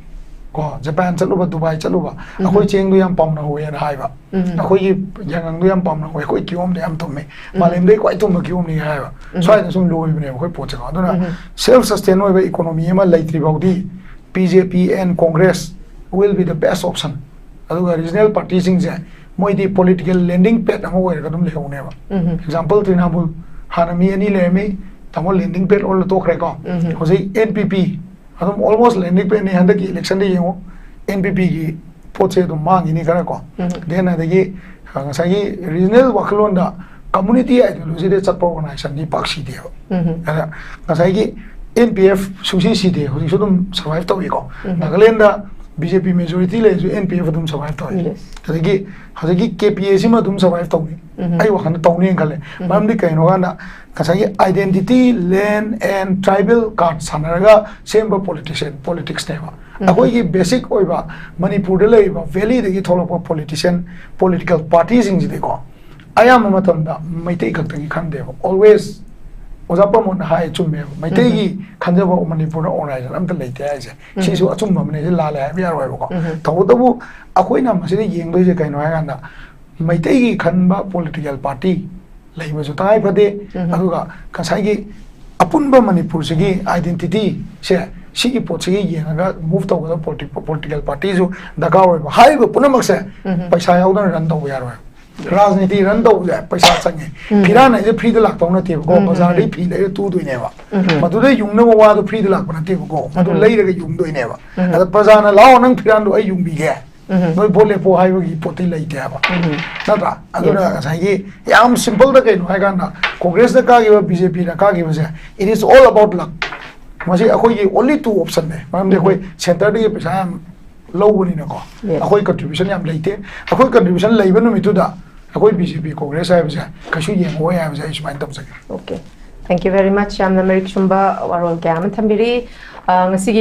ꯀꯣ, ꯖꯄꯥꯟ ꯆꯠꯂꯨꯕ, ꯗꯨꯕꯥꯏ ꯆꯠꯂꯨꯕ, ꯎꯝ. "ꯑꯩꯈꯣꯏ ꯆꯦꯡꯗꯣ ꯌꯥꯝ ꯄꯥꯝꯅꯍꯧꯋꯦꯅ" ꯍꯥꯏꯕ, ꯎꯝ. "ꯑꯩꯈꯣꯏꯒꯤ ꯌꯥꯏꯉꯪꯗꯣ ꯌꯥꯝ ꯄꯥꯝꯅꯍꯧꯋꯦ, ꯑꯩꯈꯣꯏ ꯀꯤꯍꯣꯝꯗꯣ ꯌꯥꯝ ꯊꯨꯝꯃꯦ, ꯎꯝ. ꯃꯥꯂꯦꯝꯗꯒꯤ ꯈ꯭ꯋꯥꯏ ꯊꯨꯝꯕ ꯀꯤꯍꯣꯝꯅꯤ" ꯍꯥꯏꯕ꯫ ꯎꯝ. ꯁ꯭ꯋꯥꯏꯗ ꯁꯨꯝ ꯂꯣꯏꯕꯅꯦꯕ ꯑꯩꯈꯣꯏ ꯄꯣꯠꯁꯦꯀꯣ꯫ ꯑꯗꯨꯅ ꯎꯝ. ꯁꯦꯜꯐ ꯁꯁꯇꯦꯟ ꯑꯣꯏꯕ ꯏꯀꯣꯅꯣꯃꯤ ꯑꯃ ꯂꯩꯇ꯭ꯔꯤ ꯐꯥꯎꯗꯤ B J P and Congress will be the best option꯫ ꯑꯗꯨꯒ ꯔꯤꯖꯅꯦꯜ ꯄꯥꯔꯇꯤꯁꯤꯡꯁꯦ ꯃꯣꯏꯗꯤ ꯄꯣꯂꯤꯇꯤꯀꯦꯜ ꯂꯦꯟꯗꯤꯡ ꯄꯦꯗ ꯑꯃ ꯑꯣꯏꯔꯒ ꯑꯗꯨꯝ ꯂꯩꯍꯧꯅꯦꯕ꯫ ꯎꯝ. ꯑꯦꯛꯖꯥꯝꯄꯜ, ꯇ꯭ꯔꯤꯅꯥꯃꯨꯜ ꯍꯥꯟꯅ ꯃꯤ ꯑꯅꯤ ꯂꯩꯔꯝꯃꯤ, ꯇꯥꯃꯣ, ꯂꯦꯟꯗꯤꯡ ꯄꯦꯗ ꯑꯣꯜꯂ ꯇꯣꯛꯈ꯭ꯔꯦꯀꯣ꯫ ꯎꯝ. ꯍꯧꯖꯤꯛ ꯑꯦꯟ ꯄꯤ ꯄꯤ ꯑꯗꯨꯝ ꯑꯣꯜꯃꯣꯁ ꯂꯦꯟꯗꯤꯡ ꯄꯦꯗꯅꯤ꯫ ꯍꯟꯗꯛꯀꯤ ꯏꯂꯦꯛꯁꯟꯗ ꯌꯦꯡꯉꯨ, ꯑꯦꯟ ꯄꯤ ꯄꯤꯒꯤ ꯄꯣꯠꯁꯦ ꯑꯗꯨꯝ ꯃꯥꯡꯈꯤꯅꯤ ꯈꯔ ꯀꯣ꯫ ꯎꯝ. ꯗꯦꯟ ꯑꯗꯒꯤ, ꯑ, ꯉꯁꯥꯏꯒꯤ ꯔꯤꯖꯅꯦꯜ ꯋꯥꯈꯜꯂꯣꯟꯗ ꯀꯝꯃꯨꯅꯤꯇꯤ ꯑꯥꯏꯗꯤꯌꯣꯂꯣꯖꯤꯗ ꯆꯠꯄ ꯑꯣꯔꯒꯅꯥꯏꯖꯦꯁꯟꯗꯤ ꯄꯥꯛ ꯁꯤꯗꯦꯕ꯫ ꯎꯝ. ꯑꯗ ꯉꯁꯥꯏꯒꯤ ꯑꯦꯟ ꯄꯤ ꯑꯦꯐ ꯁꯨꯡꯁꯤ ꯁꯤꯗꯦ, ꯍꯧꯖꯤꯛꯁꯨ ꯑꯗꯨꯝ ꯁꯔꯚꯥꯏꯚ ꯇꯧꯏꯀꯣ꯫ ꯅꯥꯒꯥꯂꯦꯟꯗ ꯕꯤ ꯖꯦ ꯄꯤ ꯃꯦꯖꯣꯔꯤꯇꯤ ꯂꯩꯔꯁꯨ ꯑꯦꯟ ꯄꯤ ꯑꯦꯐ ꯑꯗꯨꯝ ꯁꯔꯚꯥꯏꯚ ꯇꯧꯏ꯫ ꯑꯗꯒꯤ ꯍꯧꯖꯤꯛꯀꯤ ꯀꯦ ꯄꯤ ꯑꯦ ꯁꯤꯃ ꯑꯗꯨꯝ ꯁꯔꯚꯥꯏꯚ ꯇꯧꯅꯤ꯫ ꯑꯩ ꯋꯥꯈꯜꯗ ꯇꯧꯅꯤꯅ ꯈꯜꯂꯦ꯫ ꯃꯔꯝꯗꯤ ꯀꯩꯅꯣ ꯍꯥꯏꯀꯥꯟꯗ ꯉꯁꯥꯏꯒꯤ identity, land and tribal card ꯁꯥꯟꯅꯔꯒ ꯁꯦꯝꯕ ꯄꯣꯂꯤꯇꯤꯁꯤꯌꯥꯟ ꯄꯣꯂꯤꯇꯤꯛꯁꯅꯦꯕ꯫ ꯑꯩꯈꯣꯏꯒꯤ ꯕꯦꯁꯤꯛ ꯑꯣꯏꯕ ꯃꯅꯤꯄꯨꯔꯗ ꯂꯩꯔꯤꯕ ꯚꯦꯂꯤꯗꯒꯤ ꯊꯣꯛꯂꯛꯄ ꯄꯣꯂꯤꯇꯤꯁꯤꯌꯥꯟ ꯄꯣꯂꯤꯇꯤꯀꯦꯜ ꯄꯥꯔꯇꯤꯁꯤꯡꯁꯤꯗꯤꯀꯣ, ꯑꯌꯥꯝꯕ ꯃꯇꯝꯗ ꯃꯩꯇꯩ ꯈꯛꯇꯒꯤ ꯈꯟꯗꯦꯕ꯫ ꯑꯣꯜꯋꯦꯁ ꯑꯣꯖꯥ ꯄ꯭ꯔꯃꯣꯗꯅ ꯍꯥꯏ ꯆꯨꯝꯃꯦꯕ, ꯃꯩꯇꯩꯒꯤ ꯈꯟꯖꯕ ꯃꯅꯤꯄꯨꯔꯗ ꯑꯣꯔꯒꯅꯥꯏꯖꯦꯁꯟ ꯑꯝꯇ ꯂꯩꯇꯦ ꯍꯥꯏꯁꯦ꯫ ꯁꯤꯁꯨ ꯑꯆꯨꯝꯕ ꯑꯃꯅꯦ, ꯁꯤ ꯂꯥꯜꯂꯦ ꯍꯥꯏꯕ ꯌꯥꯔꯣꯏꯕꯀꯣ꯫ ꯇꯧꯕꯇꯕꯨ ꯑꯩꯈꯣꯏꯅ ꯃꯁꯤꯗ ꯌꯦꯡꯗꯣꯏꯁꯦ ꯀꯩꯅꯣ ꯍꯥꯏꯀꯥꯟꯗ, ꯃꯩꯇꯩꯒꯤ ꯈꯟꯕ ꯄꯣꯂꯤꯇꯤꯀꯦꯜ ꯄꯥꯔꯇꯤ ꯂꯩꯕꯁꯨ ꯇꯉꯥꯏ ꯐꯗꯦ꯫ ꯑꯗꯨꯒ ꯉꯁꯥꯏꯒꯤ ꯑꯄꯨꯟꯕ ꯃꯅꯤꯄꯨꯔꯁꯤꯒꯤ identity ꯁꯦ, ꯁꯤꯒꯤ ꯄꯣꯠꯁꯤꯒꯤ ꯌꯦꯡꯉꯒ ꯃꯨꯚ ꯇꯧꯒꯗꯕ ꯄꯣꯂꯤꯇꯤꯀꯦꯜ ꯄꯥꯔꯇꯤꯁꯨ ꯗꯔꯀꯥꯔ ꯑꯣꯏꯕ꯫ ꯍꯥꯏꯔꯤꯕ ꯄꯨꯝꯅꯃꯛꯁꯦ ꯄꯩꯁꯥ ꯌꯥꯎꯗꯅ ꯔꯟ ꯇꯧꯕ ꯌꯥꯔꯣꯏ꯫ ꯔꯥꯖꯅꯤꯇꯤ ꯔꯟ ꯇꯧꯕꯁꯦ ꯄꯩꯁꯥ ꯆꯪꯉꯦ꯫ ꯐꯤꯔꯥꯟ ꯍꯥꯏꯁꯦ ꯐ꯭ꯔꯤꯗ ꯂꯥꯛꯇꯧ ꯅꯠꯇꯦꯕꯀꯣ, ꯕꯖꯥꯔꯗꯒꯤ ꯐꯤ ꯂꯩꯔ ꯇꯨꯗꯣꯏꯅꯦꯕ꯫ ꯃꯗꯨꯗ ꯌꯨꯡꯅꯕ ꯋꯥꯗꯣ ꯐ꯭ꯔꯤꯗ ꯂꯥꯛꯄ ꯅꯠꯇꯦꯕꯀꯣ, ꯃꯗꯨ ꯂꯩꯔꯒ ꯌꯨꯡꯗꯣꯏꯅꯦꯕ꯫ ꯑꯗ ꯄ꯭ꯔꯖꯥꯅ "ꯂꯥꯛꯑꯣ, ꯅꯪ ꯐꯤꯔꯥꯟꯗꯣ ꯑꯩ ꯌꯨꯡꯕꯤꯒꯦ, ꯅꯣꯏ ꯚꯣꯠ ꯂꯦꯞꯄꯣ" ꯍꯥꯏꯕꯒꯤ ꯄꯣꯠꯇꯤ ꯂꯩꯇꯦ ꯍꯥꯏꯕ꯫ ꯅꯠꯇ꯭ꯔꯥ? ꯑꯗꯨꯅ ꯉꯁꯥꯏꯒꯤ ꯌꯥꯝ ꯁꯤꯝꯄꯜꯗ ꯀꯩꯅꯣ ꯍꯥꯏꯀꯥꯟꯗ, ꯀꯣꯡꯒ꯭ꯔꯦꯁꯅ ꯀꯥꯈꯤꯕ, ꯕꯤ ꯖꯦ ꯄꯤꯅ ꯀꯥꯈꯤꯕꯁꯦ, it is all about luck꯫ ꯃꯁꯤ ꯑꯩꯈꯣꯏꯒꯤ only two option ꯅꯦ꯫ ꯃꯔꯝꯗꯤ ꯑꯩꯈꯣꯏ ꯁꯦꯟꯇꯔꯗꯒꯤ ꯄꯩꯁꯥ ꯌꯥꯝ ꯂꯧꯕꯅꯤꯅꯀꯣ, ꯑꯩꯈꯣꯏ ꯀꯟꯇ꯭ꯔꯤꯕ꯭ꯌꯨꯁꯟ ꯌꯥꯝ ꯂꯩꯇꯦ꯫ ꯑꯩꯈꯣꯏ ꯀꯟꯇ꯭ꯔꯤꯕ꯭ꯌꯨꯁꯟ ꯂꯩꯕ ꯅꯨꯃꯤꯠꯇꯨꯗ ꯑꯩꯈꯣꯏ ꯕꯤ ꯖꯦ ꯄꯤ, ꯀꯣꯡꯒ꯭ꯔꯦꯁ ꯍꯥꯏꯕꯁꯦ ꯀꯩꯁꯨ ꯌꯦꯡꯉꯛꯑꯣꯏ ꯍꯥꯏꯕꯁꯦ ꯑꯩ ꯁꯨꯃꯥꯏꯅ ꯇꯧꯖꯒꯦ꯫ Okay, thank you very much꯫ ꯌꯥꯝꯅ ꯃꯔꯤꯛ ꯆꯨꯝꯕ ꯋꯥꯔꯣꯜ ꯀꯌꯥ ꯑꯃ ꯊꯝꯕꯤꯔꯤ꯫ ꯑ, ꯉꯁꯤꯒꯤ